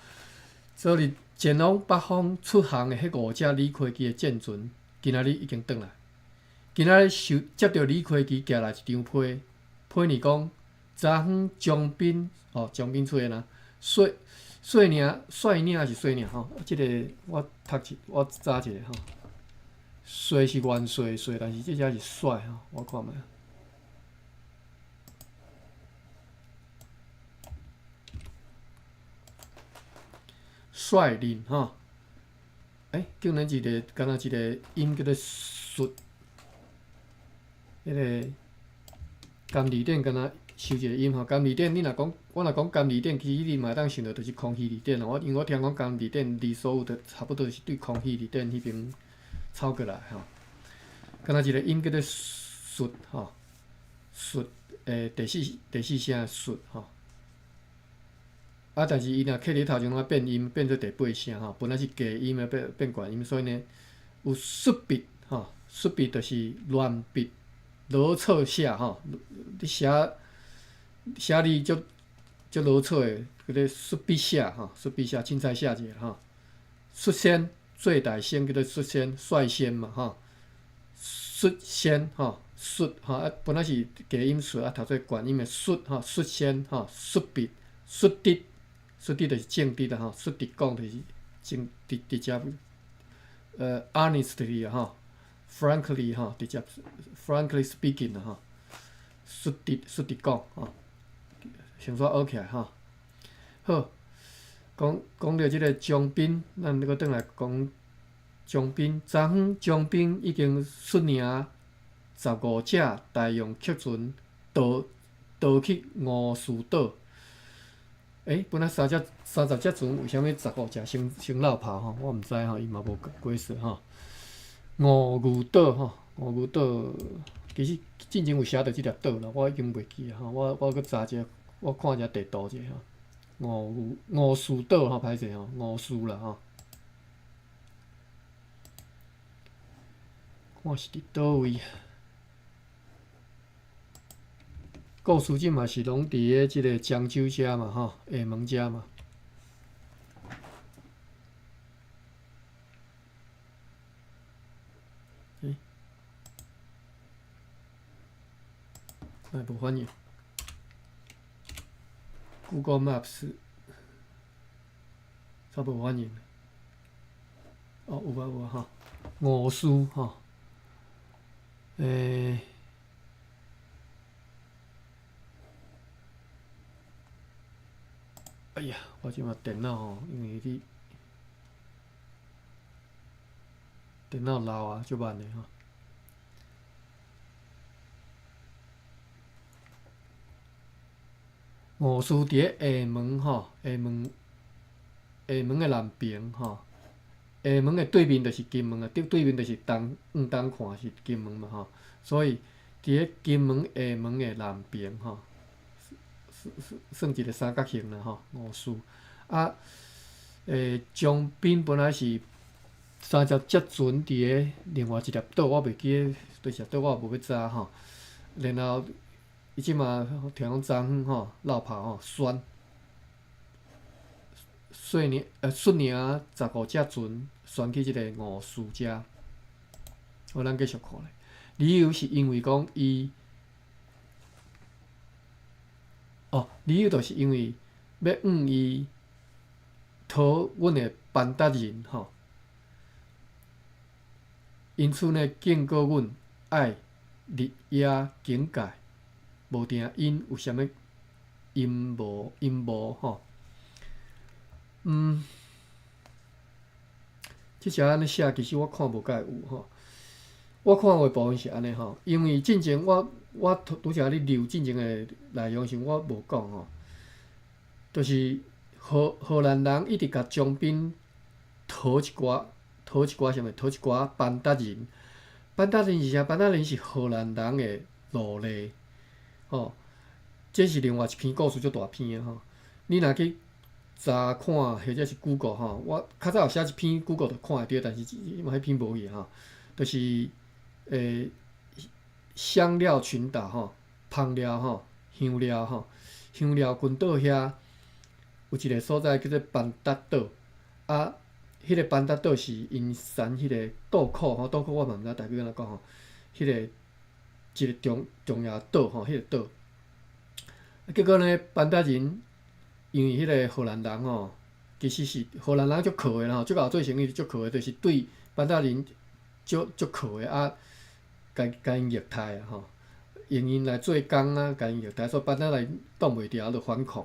昨日前往北方出航的彼五隻李魁奇的戰船，今仔日已經轉來。今仔日收接著李魁奇寄來一張批，批呢講，昨昏將斌哦，將斌出現啊，率率領率領還是率領吼？這个我讀一，我查一下吼。帥是元帥的帥，但是這隻是帥吼，我看覓。率領吼，欸，竟然一个敢若一个音叫做術，彼个甘字典敢若收一个音吼。甘字典，你若講，我若講甘字典，其實你嘛會當想著就是康熙字典咯。我因為我聽講甘字典字所有都差不多是對康熙字典彼爿抄過來吼。敢若一個音叫做術吼，術，第四聲的術吼。啊！但是伊若刻佇頭前，攏愛變音，變做第八聲吼。本來是低音的變變懸音，所以呢，有術筆吼，術筆就是亂筆、潦草寫吼。你寫寫字足足潦草的，叫做術筆寫吼，術筆寫，凊彩寫一下吼。率先做大先叫做率先，率先嘛吼。率先吼，率吼啊，本來是低音率啊，讀做懸音的率吼，率先吼，術筆、率直。率直就是正直啦吼，率直講就是正直直接，honestly 吼，frankly 吼，直接，frankly speaking 啦吼，率直率直講吼，先煞學起來吼。好，講講著這个張斌，咱閣轉來講張斌。昨昏張斌已經率領十五隻大洋客船逃逃去吳士島。欸，本來三隻三十隻船，為啥物十五隻先先落跑吼？我毋知吼，伊嘛無解釋吼。吳牛島吼，吳牛島其實進前有寫著這粒島啦，我已經袂記啊吼。我我閣查者，我看一下地圖者吼。吳牛吳士島吼，歹勢吼，吳士啦吼。看是佇佗位？故事這嘛是攏佇咧這个漳州遮嘛吼，廈門遮嘛。欸，哪會無反應？Google Maps 煞無反應。哦，有啊有啊吼，吳士吼，欸。哎呀，我這馬電腦吼，因為你電腦老啊，足慢的吼。吳士佇咧廈門吼，廈門廈門的南邊吼，廈門的對面就是金門啊，對對面就是東向東看是金門嘛吼，所以佇咧金門廈門的南邊吼。算算一个三角形啦吼，吳士啊，欸，張斌本來是三十隻船佇咧另外一粒島，我袂記得佗一粒島，我也無欲查吼。然後伊這馬聽講昨昏吼落跑吼，旋率領率領十五隻船旋去這个吳士遮。好，咱繼續看咧。理由是因為講伊。哦，理由就是因為欲向伊討阮的班達人吼，因此呢，警告阮愛日夜警戒，無定𪜶有啥物陰謀陰謀吼。嗯，這只按呢寫，其實我看無介有吼。我看有的部分是按呢吼，因為進前我。我拄拄才咧留進前的內容時，我無講吼，就是荷荷蘭人一直共張斌討一寡，討一寡啥物？討一寡班達人。班達人是啥？班達人是荷蘭人的奴隸，吼。這是另外一篇故事，足大篇的吼。你若去查看，或者是 Google 吼，我較早有寫一篇 Google 就看會著，但是嘛彼篇無去吼，就是欸。香料群島吼，芳料吼，香料吼，香料群島遐有一个所在叫做班達島，啊，彼个班達島是𪜶產彼个豆蔻吼，豆蔻我嘛毋知台語按怎講吼，彼个一个重重要島吼，彼个島。啊，結果呢，班達人因為彼个荷蘭人吼，其實是荷蘭人足靠的啦吼，足𠢕做生意足靠的，就是對班達人足足靠的啊。共共𪜶虐待啊吼，用𪜶來做工啊，共𪜶虐待，所以班達人擋袂牢就反抗。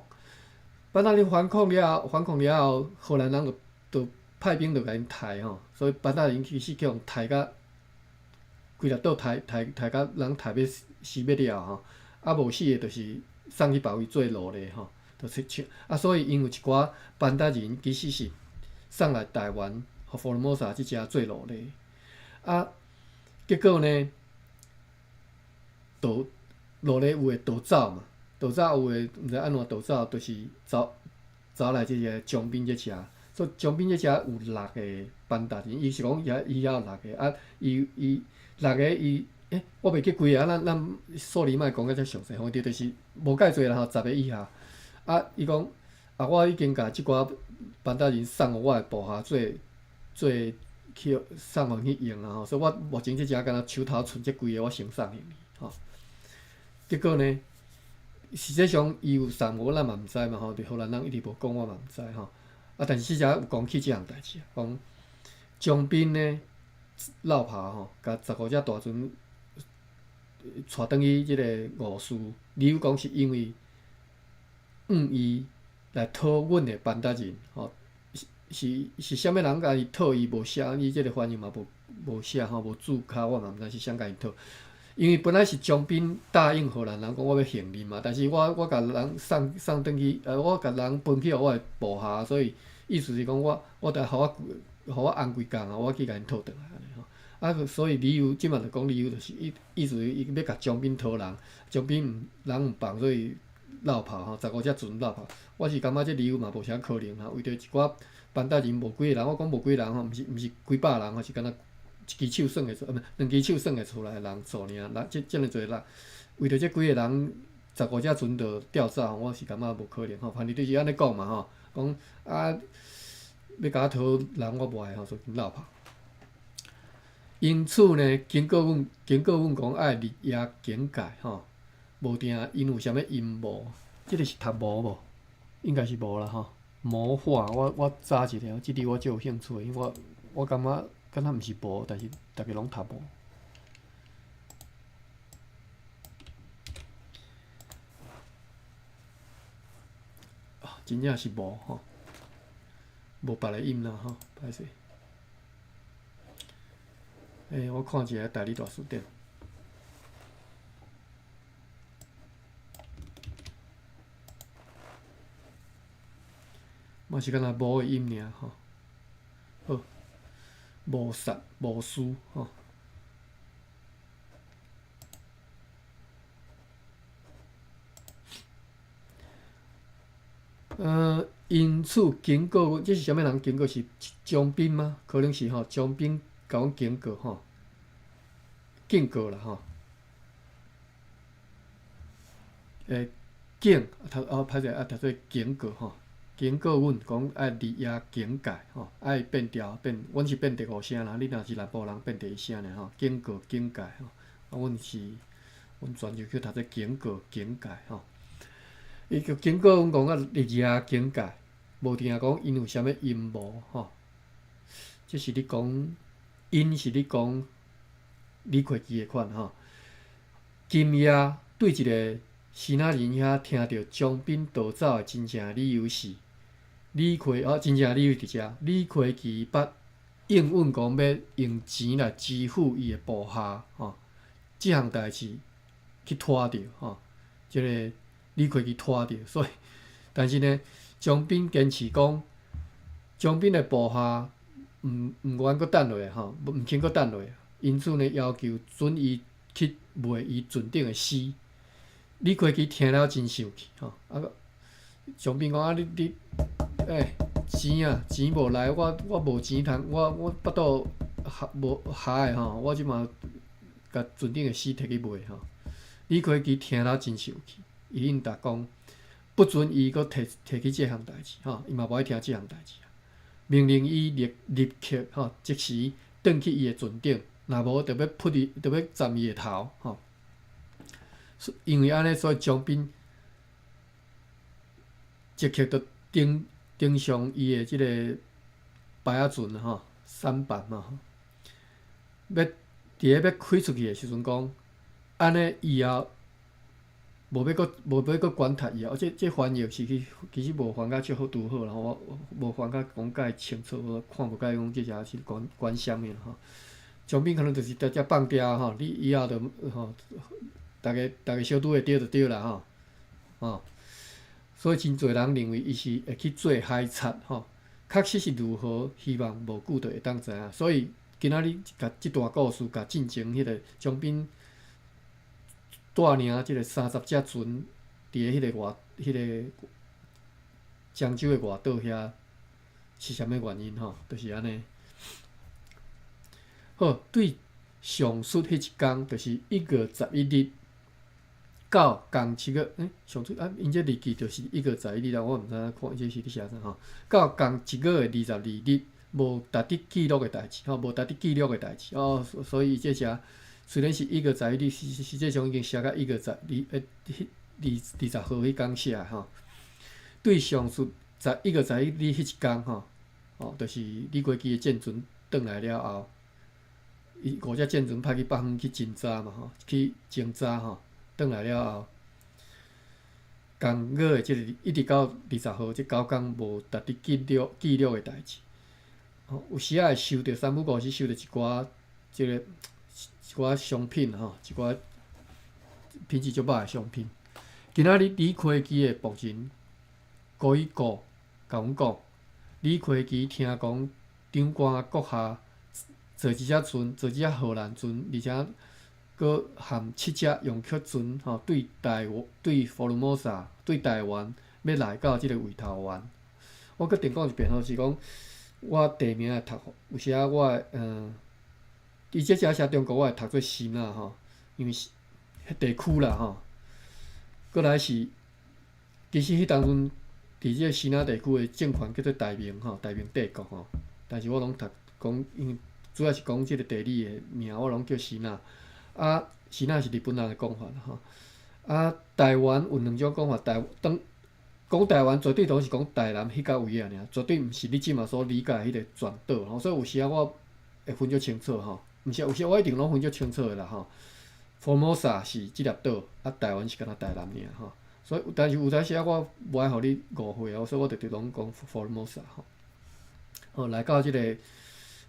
班達人反抗了後，反抗了後，荷蘭人就就派兵就共𪜶刣吼，所以班達人其實去予刣甲規粒島刣刣刣甲人刣欲死欲了吼，啊無死的，就是送去別位做奴隸吼，就是像啊，所以𪜶有一寡班達人其實是送來台灣，予福爾摩沙這遮做奴隸啊。結果呢，逃奴隸有的逃走嘛，逃走有的毋知按怎逃走，就是走走來這个張斌這遮，所以張斌這遮有六个班達人，伊是講伊伊遐有六个啊，伊伊六个伊，欸，我袂記幾个啊，咱咱數字莫講甲遮詳細，反正就是無介濟啦吼，十个以下。啊，伊講啊，我已經共這寡班達人送予我的部下做做。去送予去用啊吼，所以我目前這遮敢若手頭賰這幾个，我先送予你吼。結果呢，實際上伊有送無，咱嘛毋知嘛吼。佇荷蘭人一直無講，我嘛毋知吼。啊，但是這遮有講起這項代誌，講張斌呢落跑吼，共十五隻大船帶轉去這个五司，理由講是因為向伊來討阮的班達人，吼，是是是啥物人共伊討伊無寫，伊這个翻譯嘛無無寫吼，無註腳，我嘛毋知是啥共伊討。因為本來是張斌答應荷蘭人講我欲還恁嘛，但是我我共人送送轉去，我共人分去予我的部下，所以意思是講我我得予我予我紅幾工啊，我去共𪜶討轉來按呢吼。啊，所以理由這馬就講理由就是意意思伊欲共張斌討人，張斌毋人毋放，所以落跑吼，十五隻船落跑。我是感覺這理由嘛無啥可能啦，為著一寡班達人無幾个人，我講無幾个人吼，毋是毋是幾百人吼，是敢若一支手算會出，毋兩支手算會出來的人數爾，人這這爾濟人，為著這幾个人十五隻船就調走，我是感覺無可能吼。反正就是按呢講嘛吼，講啊，欲共我討人我無愛吼，所以落跑。因此呢，警告阮，警告阮講愛日夜警戒吼，無定𪜶有啥物陰謀。這个是讀無無？應該是無啦吼。謀劃，我我查一下，這字我足有興趣的，因為我我感覺敢若毋是無，但是逐家攏讀無。啊，真正是無吼，無別个音啦吼，歹勢。欸，我看一下台語大辭典。嘛是敢若無的音爾吼。好，謀殺、謀私吼。因此警告，這是啥物人警告？是張斌嗎？可能是吼，張斌共阮警告吼，警告啦吼。欸，警，讀哦，歹勢啊，讀做警告吼，警告阮講愛日夜警戒吼，愛變調變，阮是變第五聲啦，你若是南部人變第一聲爾吼，警告警戒吼，啊，阮是阮泉州叫讀做警告警戒吼。伊就警告阮講啊，日夜警戒，無定講𪜶有啥物陰謀吼。這是咧講，𪜶是咧講李魁基的款吼。今夜對一个支那人遐聽著張斌逃走的真正理由是，李魁哦，真正理由佇遮，李魁基捌應允講欲用錢來支付伊的部下吼，這項代誌去拖著吼，這个。李魁基拖著，所以，但是呢，張斌堅持講，張斌的部下毋毋願閣等落吼，毋肯閣等落，因此呢，要求准伊去賣伊船頂的屍。李魁基聽了真生氣吼，啊，張斌講啊，你你，欸，錢啊，錢無來，我我無錢通，我我腹肚合無合的吼，我這馬共船頂的屍提去賣吼。李魁基聽了真生氣。伊應答講，不准伊閣提提起這項代誌，吼，伊嘛無愛聽這項代誌。命令伊立立刻，吼，即時轉去伊的船頂，若無就欲噗伊，就欲斬伊的頭，吼。因為按呢，所以張斌即刻就登登上伊的這个排仔船，吼，舢板嘛，欲佇咧欲開出去的時陣講，按呢以後。無欲閣無欲閣觀察伊啊！這這翻譯是去其實無翻甲足好拄好啦，我無翻甲講介清楚，我看無解講這遮是講講啥物吼。張斌可能就是直接放掉吼，你以後就吼，逐家逐家相拄會著就對啦吼，吼。所以真濟人認為伊是會去做海賊吼，確實是如何，希望無久就會當知影。所以今仔日共這段故事共進前彼个張斌。帶領這个三十隻船，佇咧彼个外、彼个漳州的外島遐，是啥物原因吼？就是按呢。好，對上述彼一工，就是1月11日到仝七月，欸，上述啊，𪜶這日期就是一月十一日啦，我毋知影看這是咧寫啥吼。到仝一月的22日，無值得記錄的代誌，吼，無值得記錄的代誌，哦，所以這遮。雖然是一月十一日，實實際上已經寫到一月十二、欸，二二十號彼工寫吼。對上述十一月十一日彼一工吼，哦，就是李魁基的戰船轉來了後，伊五隻戰船派去北方去偵查嘛吼，去偵查吼，轉來了後，共我的這個一直到20號，這9工無值得記錄的代誌。吼，有時仔會收著三不五時收著一寡這個一寡商品吼，一寡品質足歹的商品。今仔日李奎基的僕人高一顧共阮講，李奎基聽講長官閣下坐一隻船，坐一隻荷蘭船，而且閣含七隻洋客船吼，對福爾摩沙對台灣欲來到這個圍頭灣。我閣重講一遍吼，是講我地名會讀，有時仔我會伊這隻寫中國，我會讀做支那吼，因為是彼地區啦吼。閣來是，其實彼當陣佇這個支那地區的政權叫做大明吼，大明帝國吼。但是我攏讀講，因為主要是講這個地理的名，我攏叫支那。啊，支那是日本人的講法啦吼。啊，台灣有兩種講法，當講台灣絕對攏是講台南彼角位仔爾，絕對毋是你這馬所理解的彼個全島吼。所以有時仔我會分足清楚吼，毋是有時我一定攏分足清楚的啦吼。Formosa 是這粒島，啊，台灣是干焦台南爾吼。所以，但是有當時仔我無愛予你誤會哦，所以我直直攏講 Formosa 吼。好，來到這個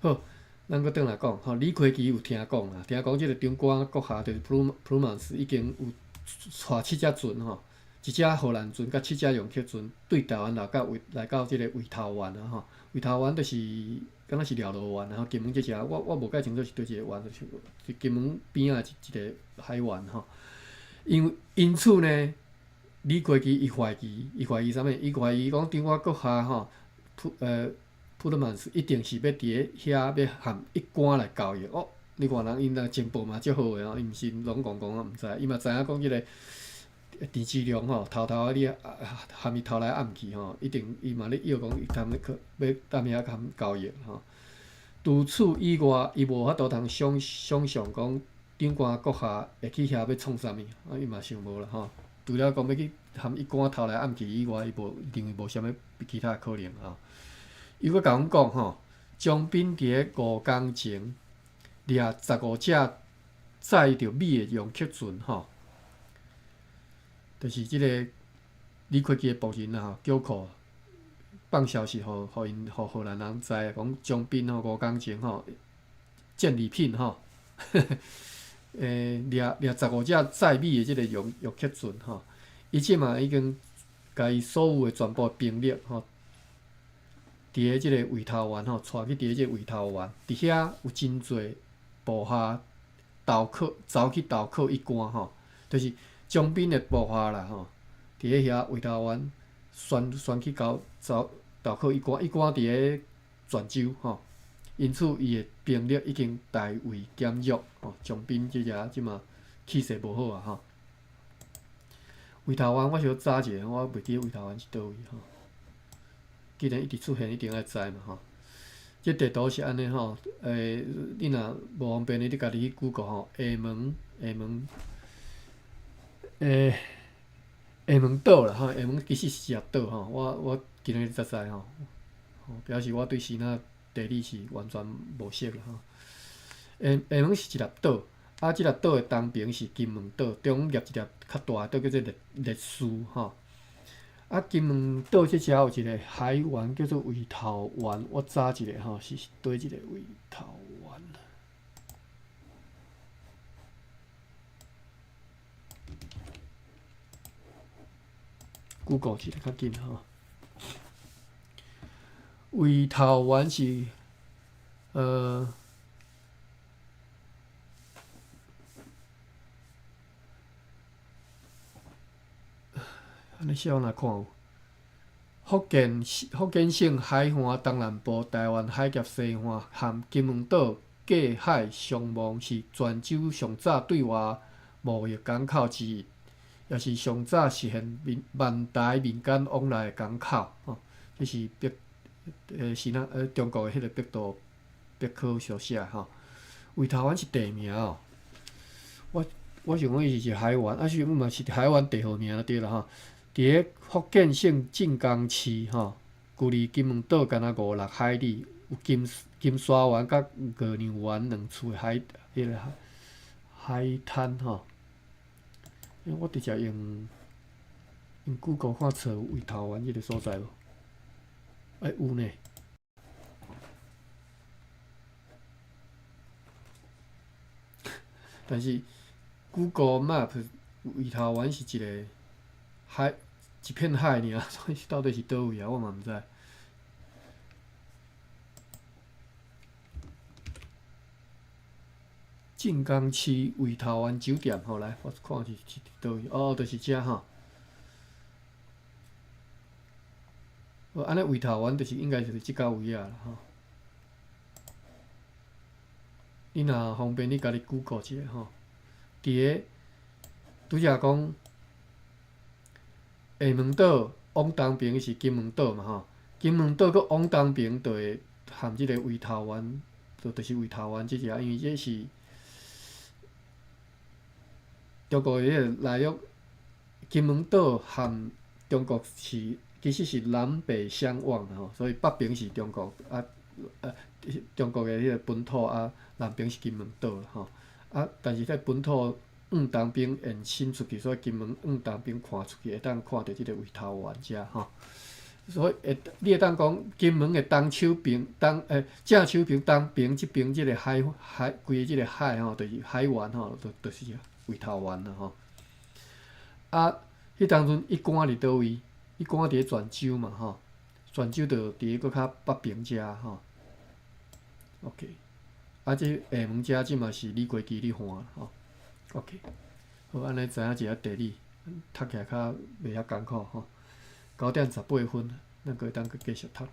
好，咱閣轉來講吼，李奎基有聽講啦，聽講這個長官閣下就是普魯曼斯已經有帶七隻船吼，一隻荷蘭船佮七隻洋客船對台灣來到這個圍頭灣啊吼，圍頭灣就是敢若是廖羅灣啊吼，金門這隻我無介清楚是佗一個灣，就是金門邊仔一個海灣吼。因為因此呢，李奎基伊懷疑，伊懷疑啥物？伊懷疑講長官閣下吼，普魯曼斯一定是欲佇咧遐欲和一官來交易哦。你看人𪜶若情報嘛足好的吼，伊毋是攏戇戇啊，毋知，伊嘛知影講這個鄭芝龍吼，偷偷仔咧含伊偷來暗去吼，一定伊嘛咧臆講伊通咧去欲踮遐含交易吼。除此以外，伊無法度通想像講長官閣下會去遐欲創啥物，啊，伊嘛想無啦吼。除了講欲去含一官偷來暗去以外，伊無認為無啥物其他可能吼。伊閣共阮講吼，張斌佇咧5工前掠15隻載著米的洋客船吼，就是這個李奎基的僕人啊，叫苦放消息，予荷蘭人知，講張斌吼5工前吼戰利品吼，掠15隻載米的這個洋客船吼，伊這馬已經共伊所有的全部兵力吼，佇咧這個圍頭灣吼，帶去佇咧這個圍頭灣，佇遐有真濟部下投靠，走去投靠一官吼，就是張斌的部下啦吼，佇咧遐圍頭灣宣去交走投靠一官，一官佇咧泉州吼，因此伊的兵力已經大為減弱吼，張斌這隻這馬氣勢無好啊吼。圍頭灣我小查一下，我袂記得圍頭灣是佗位吼。既然一直出現，一定愛知嘛吼。這地圖是按呢吼，你若無方便的，你家己去 Google 吼，廈門島啦吼，廈門其實是一個島吼，我今日才知吼，表示我對支那地理是完全無熟啦吼。廈門是一粒島，啊，這粒島的東邊是金門島，中間夾一粒較大的島叫做烈嶼吼。啊，金門島這遮有一個海灣叫做圍頭灣，我查一下吼，是佗一個圍頭灣。Google 一下較緊吼。圍頭灣是，按呢小來看有，福建省海岸東南部，台灣海峽西岸，含金門島隔海相望，是泉州上早對外貿易港口之一，也是上早實現閩台民間往來的港口。吼，這是北，是哪？中國的彼個百度百科所寫吼。圍頭灣是地名哦。我想講伊是一個海灣，啊是嘛是海灣地號名對啦吼。佇咧福建省晉江市吼，距離金門島干焦五六海里，有金金沙灣佮月亮灣兩處的海，彼個海灘吼。我直接用用 Google 看揣有圍頭灣這个所在無？欸，有呢。但是 Google Map 圍頭灣是一个海，一片海爾，所以到底是佗位啊？我嘛毋知。晉江市圍頭灣酒店吼，來，我看是是佗位？哦，就是遮吼。哦，按呢圍頭灣就是應該就是這个位仔啦吼。你若方便，你家己 Google 一下吼。佇个拄才講廈門島往東爿是金門島嘛吼，金門島閣往東爿就會含這个圍頭灣，就是圍頭灣這只，因為這是中國的彼个內陸，金門島含中國是其實是南北相望的吼，所以北爿是中國啊啊，中國的彼个本土啊，南爿是金門島吼啊，但是這本土往東爿延伸出去，所以金門往東爿看出去，會當看著這个圍頭灣遮吼。所以會你會當講金門的東手爿東欸正手爿東爿這爿這个海海規个這个海吼，就是海灣吼，就是圍頭灣啦吼。啊，彼當陣一關佇佗位？一關佇咧泉州嘛吼，泉州就佇咧閣較北爿遮吼。OK，啊，這廈門遮這嘛是李魁基咧換吼。OK，好，按呢知影一下地理，讀起來較袂遐艱苦吼。9點18分，咱閣會當閣繼續讀落。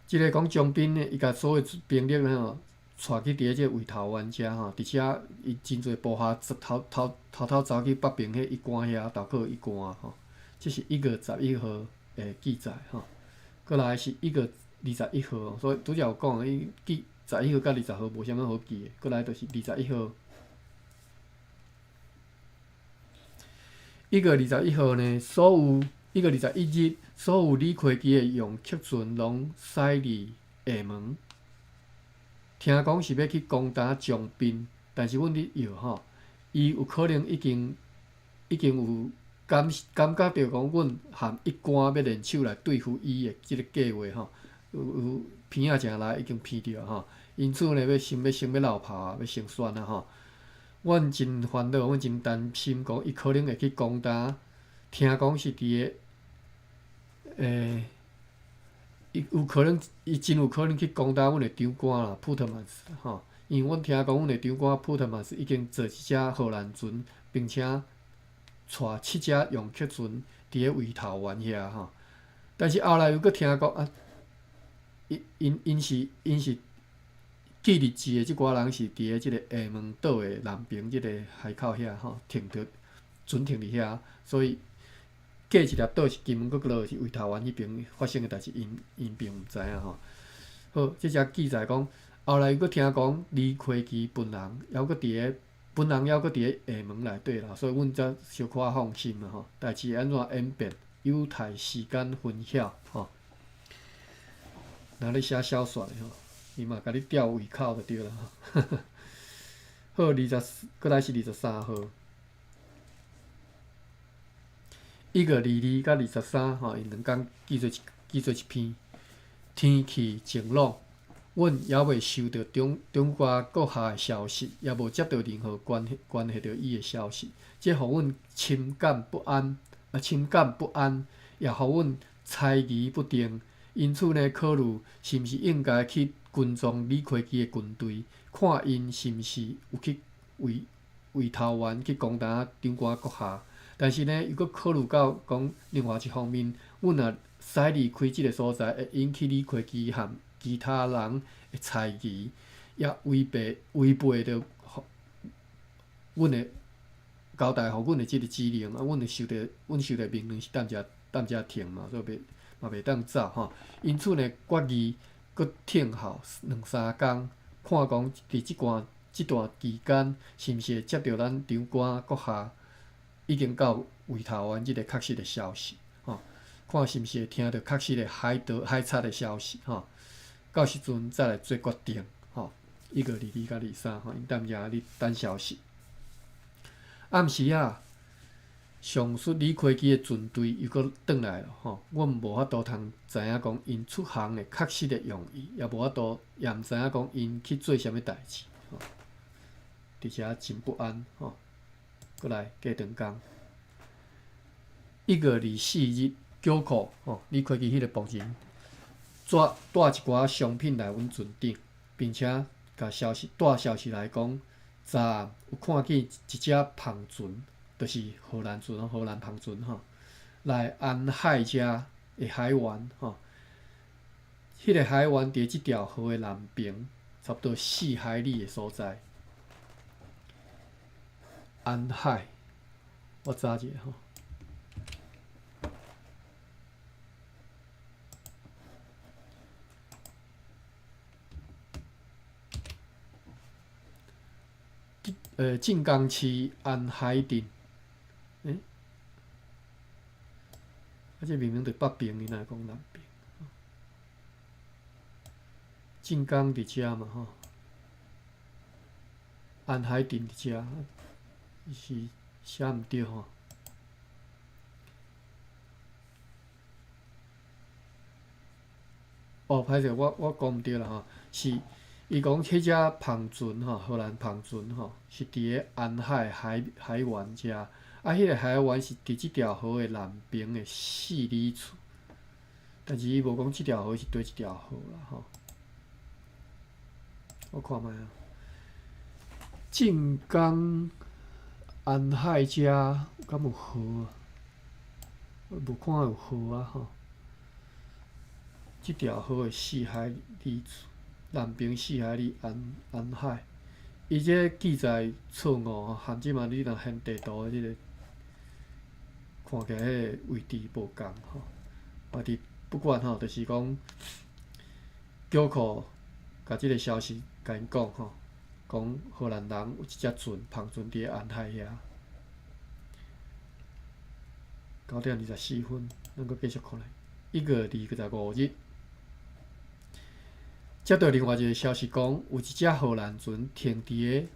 這个講張斌呢，伊共所有兵力吼，帶去佇咧這个圍頭灣遮吼，佇遮伊真濟部下偷偷偷偷走去北爿彼一關遐投靠一關吼。這是1月11號的記載吼。閣來是1月21號，所以拄才有講，伊記十一號佮20號無啥物好記的。閣來就是二十一號，1月21號呢，所有1月21日，所有李魁基的用客船攏駛離廈門。聽講是欲去攻打張斌，但是阮咧臆吼，伊有可能已經已經有感感覺著講，阮和一官欲聯手來對付伊的這个計劃吼，有有鼻仔誠來已經鼻著吼，因此呢，欲先欲先欲落跑啊，欲先選啊吼。阮真煩惱，阮真擔心，講伊可能會去攻打。聽講是佇个，欸，伊有可能，伊真有可能去攻打阮的長官啦，普特曼斯吼。因為阮聽講，阮的長官普特曼斯已經坐一隻荷蘭船，並且帶七隻用客船佇咧圍頭灣遐吼。但是後來又閣聽講啊，𪜶𪜶𪜶是𪜶是記日誌的這寡人是佇咧這个廈門島的南爿這个海口遐吼，停佇船停佇遐，所以過一粒島是金門，閣落是圍頭灣彼爿發生的代誌，𪜶𪜶並毋知影吼。好，這則記載講，後來又閣聽講李魁基本人猶閣佇咧，本人猶閣佇咧廈門內底啦，所以阮才小可放心啦吼。代誌會按怎演變，有待時間分曉吼。若咧寫小說的吼，伊嘛共你吊胃口就對啦。好，二十，閣來是23號。1月22佮23吼，𪜶兩工記做一記做一篇。天氣晴朗，阮猶未收著長長官閣下的消息，也無接著任何關係關係著伊的消息，這予阮深感不安，啊，深感不安，也予阮猜疑不定。因此呢，考慮是毋是應該去跟蹤李魁基的軍隊，看𪜶是毋是有去圍圍頭灣去攻打長官閣下。但是呢，又閣考慮到講另外一方面，阮若駛離開這个所在，會引起李魁基和其他人的猜疑，也違背違背著阮的交代，予阮的這个指令啊，阮會受著阮受著命令是踮遮踮遮停嘛，所以袂嘛袂當走吼。因此呢，決議閣聽候兩三工，看講佇這段這段期間，是毋是會接著咱長官閣下已經到圍頭灣這个確實的消息吼。看是毋是會聽著確實的海盜海賊的消息吼。到時陣再來做決定吼。1月22佮23吼，𪜶踮遮咧等消息。暗時仔，上述李奎基的船隊又閣轉來囉吼。阮無法度通知影講𪜶出航的確實的用意，也無法度，也毋知影講𪜶去做啥物代誌吼。佇遮真不安吼。閣來過長工，1月24日，繳庫吼，李奎基彼个僕人，帶帶一寡商品來阮船頂，並且共消息帶消息來講，昨暗有看見一隻帆船，就是荷蘭船，荷蘭帆船吼，來安海遮的海灣吼，彼個海灣佇這條河的南邊，差不多4海里的所在。安海，我查一下吼。晉江市安海鎮，欸？啊，這明明佇北邊，伊哪會講南邊？晉江佇遮嘛吼，安海鎮佇遮，是寫毋對吼。哦，歹勢，我講毋對啦吼，是。伊講彼隻帆船吼，荷蘭帆船吼，是佇咧安海海海灣遮，啊，彼個海灣是佇這條河的南邊的4里處，但是伊無講這條河是佗一條河啦吼。我看覓啊，晉江安海遮敢有河？無看有河啊吼。這條河的4海里處。南邊4海里安安海，伊這個記載錯誤吼，含這馬你若現地圖的這個看起來彼個位置無仝吼。啊，佇不管吼，就是講繳庫共這個消息共𪜶講吼，講荷蘭人有一隻船，帆船佇咧安海遐。9點24分，咱閣繼續看來，1月25日。接到另外一個消息講，有一隻荷蘭船停佇咧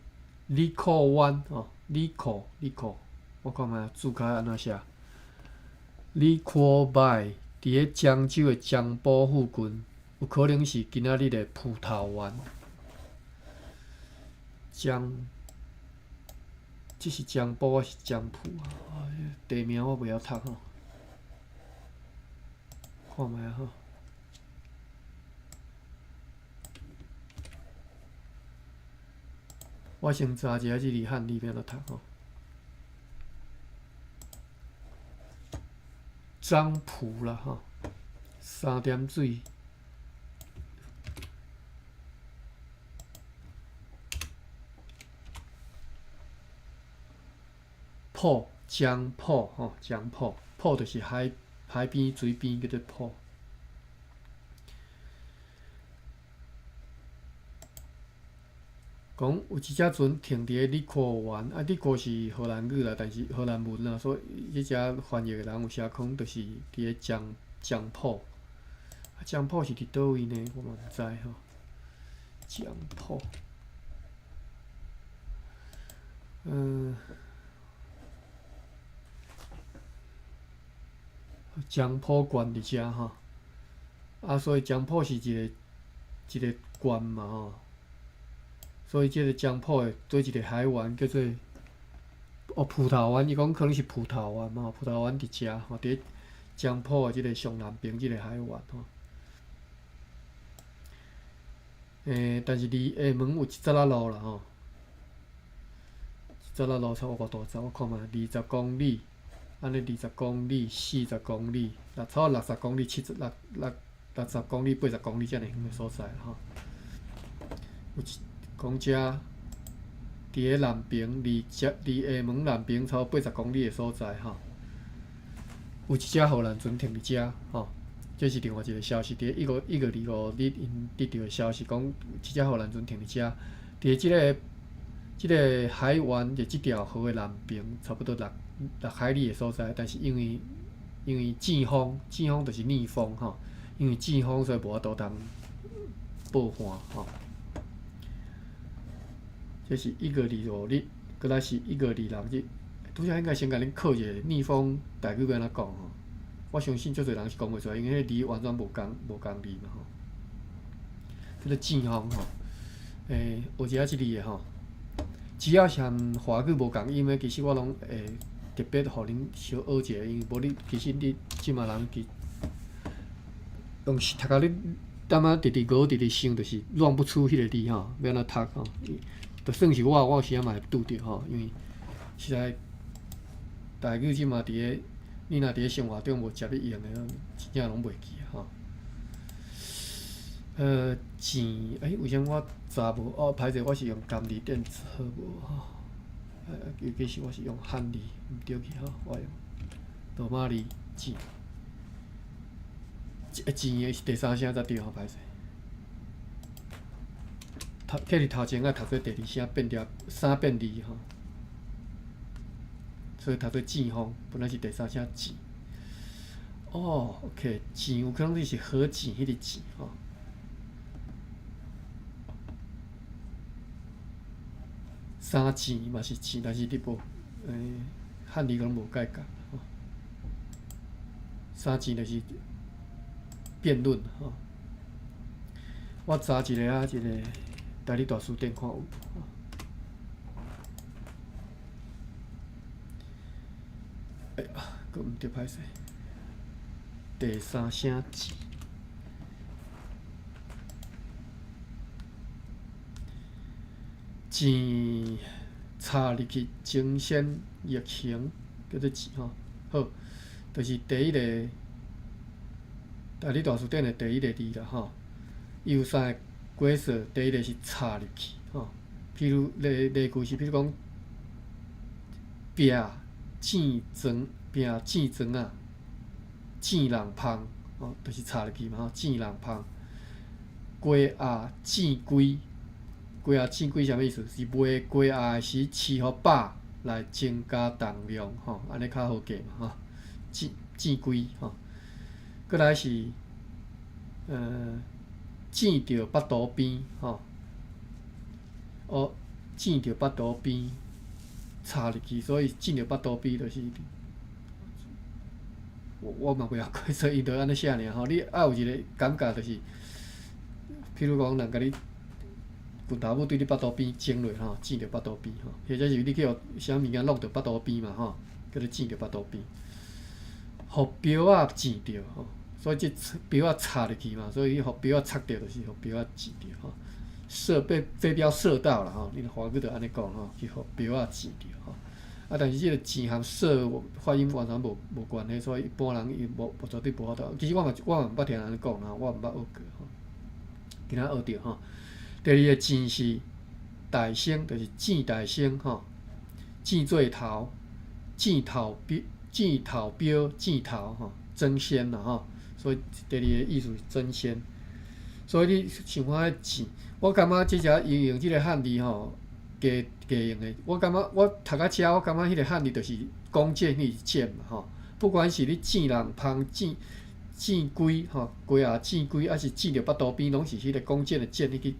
里庫灣吼，里庫里庫，我看覓字跤按怎寫？里庫拜佇咧漳州的漳埔附近，有可能是今仔日的葡萄灣。漳，這是漳埔還是漳埔啊？地名我袂曉讀吼，看覓吼。我先查一下這字漢字欲按怎讀吼。漳埔啦吼，三點水。埔，漳埔吼，漳埔，埔就是海海邊水邊叫做埔。講有一隻船停佇咧里庫灣，啊，里庫是荷蘭語啦，但是荷蘭文啦，所以彼隻翻譯的人有寫講，就是佇咧漳漳埔。啊，漳埔是佇佗位呢？我嘛毋知吼。漳埔，漳埔縣佇遮吼，啊，所以漳埔是一个一個縣嘛吼。所以這個漳埔的佗一個海灣叫做哦葡萄灣，伊講可能是葡萄灣嘛，葡萄灣佇遮吼，佇漳埔的這個上南邊這個海灣吼。但是離廈門有一節仔路啦吼，一節仔路差不多偌大，我看覓20公里，按呢20公里、40公里，差不多60公里、七十六六60公里、80公里遮爾遠的所在吼。有一講遮佇咧南邊，離遮離廈門南邊差不多80公里的所在吼，有一隻荷蘭船停佇遮吼，這是另外一個消息。佇一個1月25日，𪜶得著的消息講，一隻荷蘭船停佇遮，佇這個這個海灣，就這條河的南邊，差不多6海里的所在。但是因為因為糋風，糋風就是逆風吼，因為糋風所以無法度通報旱吼。這是1月25日，閣來是1月26日。拄才應該先共恁考一下逆風台語欲按怎講吼？我相信足濟人是講袂出來，因為彼個字完全無仝字嘛吼。叫做糋風吼，學一下這字的吼。只要是含華語無仝音的，其實我攏會特別予恁小學一下，因為無你其實你這馬人其用讀甲你淡仔直直熬直直想，就是亂不出彼個字吼，欲按怎讀吼？就算是我，我有時仔嘛會拄著吼，因為實在台語這馬佇咧，你若佇咧生活中無食咧用的，真正攏袂記吼。錢，為啥物我查無？哦，歹勢，我是用甘字電冊無吼。尤其是我是用漢字，毋對去吼，我用羅馬字錢。錢的是第三聲才對吼，歹勢。頭，客佇頭前愛讀做第二聲變調，三變二吼。所以讀做糋風，本來是第三聲錢。哦，OK，錢有可能是何錢彼個錢吼。三錢嘛是錢，但是你無，漢字攏無改革吼。三錢就是辯論吼。我查一下啊，這個台語大辭典看有無。哎呀，閣毋對，歹勢。第三聲錢。錢插入去，爭先逆行，叫做錢吼。好，就是第一個台語大辭典的第一個字啦吼。伊有三個解說，第一個是插入去吼。譬如例例句是，譬如講，拚糋磚，拚糋磚仔，糋人芳，吼，就是插入去嘛吼，糋人芳。雞鴨糋龜。雞鴨糋龜啥物意思？是賣雞鴨時飼予飽來增加重量吼，按呢較好計嘛吼。糋糋龜吼，閣來是糋著腹肚邊吼，哦，糋著腹肚邊插入去，所以糋著腹肚邊就是，我嘛袂曉解說，伊就按呢寫爾吼。你愛有一個感覺就是，譬如講人共你。拳頭拇對你腹肚邊整落吼，糋著腹肚邊吼，或者是你去予啥物件弄著腹肚邊嘛吼，叫做糋著腹肚邊。予標仔糋著吼，所以這標仔插入去嘛，所以予標仔插著就是予標仔糋著吼。射被飛鏢射到啦吼，你華語就按呢講吼，去予標仔糋著吼。啊，但是這個糋和射發音完全無關係，所以一般人伊無無絕對無法度。其實我嘛毋捌聽人按呢講啦，我毋捌學過吼。今仔學著吼。第二個糋是大聲，就是糋大聲吼，糋做頭，糋頭標，糋頭標，糋頭吼，爭先啦吼，所以第二個意思是爭先。所以你想看彼糋，我感覺這只應用這個漢字吼，加加用的，我感覺我讀到遮，我感覺彼個漢字就是弓箭彼個箭嘛吼，不管是你糋人芳糋糋龜吼，雞鴨糋龜，抑是糋著腹肚邊，攏是彼個弓箭的箭去。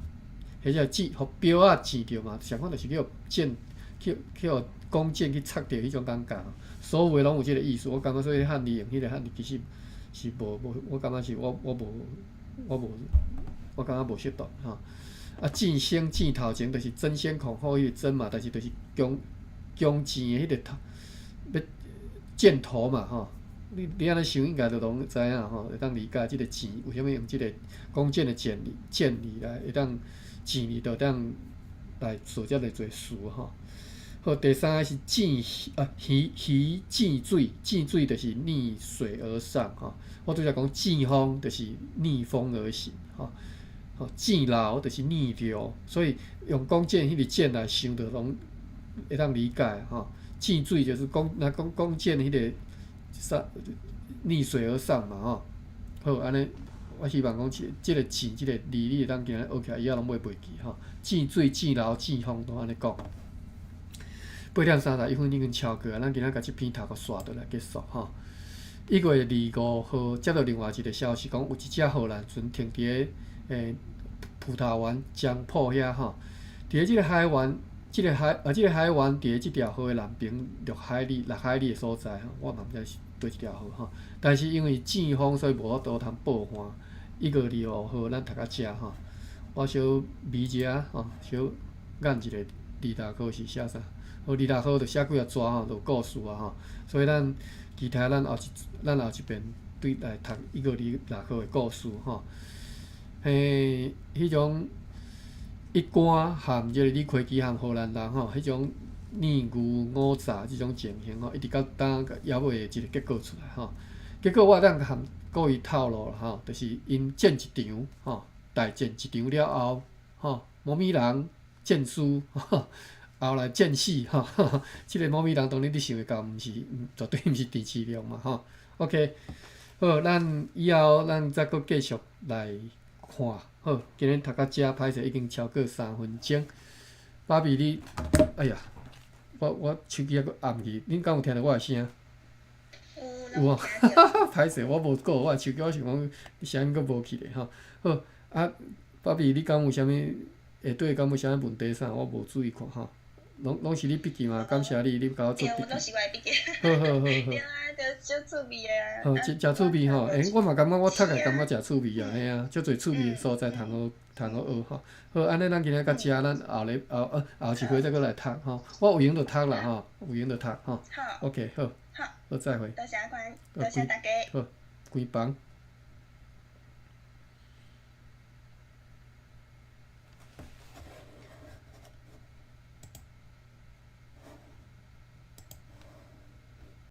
或者箭，予標仔糋著嘛，相款就是去予箭，去予弓箭去插著彼種感覺，所有的攏有這個意思。我感覺所以漢字用彼個漢字其實是無無，我感覺是我我無我無，我感覺無適當吼。啊，糋先糋頭前就是爭先恐後彼個爭嘛，但是就是弓弓箭的彼個頭，欲箭頭嘛吼。你按呢想應該就攏知影吼，會當理解這個糋為啥物用這個弓箭的箭箭字來會當。糋字就當來做遮爾濟詞吼。好，第三個是糋啊魚魚糋水，糋水就是逆水而上吼。我拄才講糋風就是逆風而行吼。吼，糋流就是逆流，所以用弓箭彼個箭來想，就攏會當理解吼。糋水就是講若講弓箭彼個啥逆水而上嘛吼。好，按呢。我希望講，這這個糋，這個字，你會當今仔學起來，以後攏袂袂記吼。糋水、糋流、糋風，攏按呢講。8點31分已經超過啊，咱今仔共這篇讀予煞落來結束吼。1月25號接到另外一个消息，講有一隻荷蘭船停佇咧葡萄園漳浦遐吼，佇咧這个海灣，這个海啊，這个海灣佇咧這條河的南邊6海里、6海里的所在吼，我嘛毋知是佗一條河吼。但是因為戰風，所以無法度通報岸。1月25號，咱讀到遮吼，我小瞄一下吼，小眼一下，26號是寫啥？好，26號就寫幾仔紙吼，就有故事啊吼。所以咱期待咱後一遍對來讀1月26號的故事吼。嘿，彼種一官和這个李魁基和荷蘭人吼，彼種爾虞我詐這種情形吼，一直到今猶未一个結果出來吼。結果我會當含各位透露吼，就是𪜶戰一場吼，大戰一場了後吼，毛美人戰輸，後來戰死吼。這个毛美人當然你想會到，毋是，絕對毋是鄭士良嘛吼。OK，好，咱以後咱再閣繼續來看。好，今日讀到遮歹勢已經超過3分鐘。芭比你，哎呀，我手機猶閣按去，恁敢有聽著我的聲？有。有啊，歹勢，我無顧我的手機，我想講聲音閣無去咧吼。好，啊，芭比你敢有啥物下底敢有啥物問題啥？我無注意看吼。攏是你筆記嘛？感謝你，你共我做筆記。對，攏是我的筆記。好好好好。對啊，就足趣味的啊。好，真誠趣味吼！欸，我嘛感覺我讀來感覺誠趣味啊，嘿啊，足濟趣味的所在通好通好學吼。好，按呢咱今日到遮，咱後日後後一回再閣來讀吼。我有閒就讀啦吼，有閒就讀吼。好。 OK，好。好。好，再會。多謝關，多謝大家。好，關房。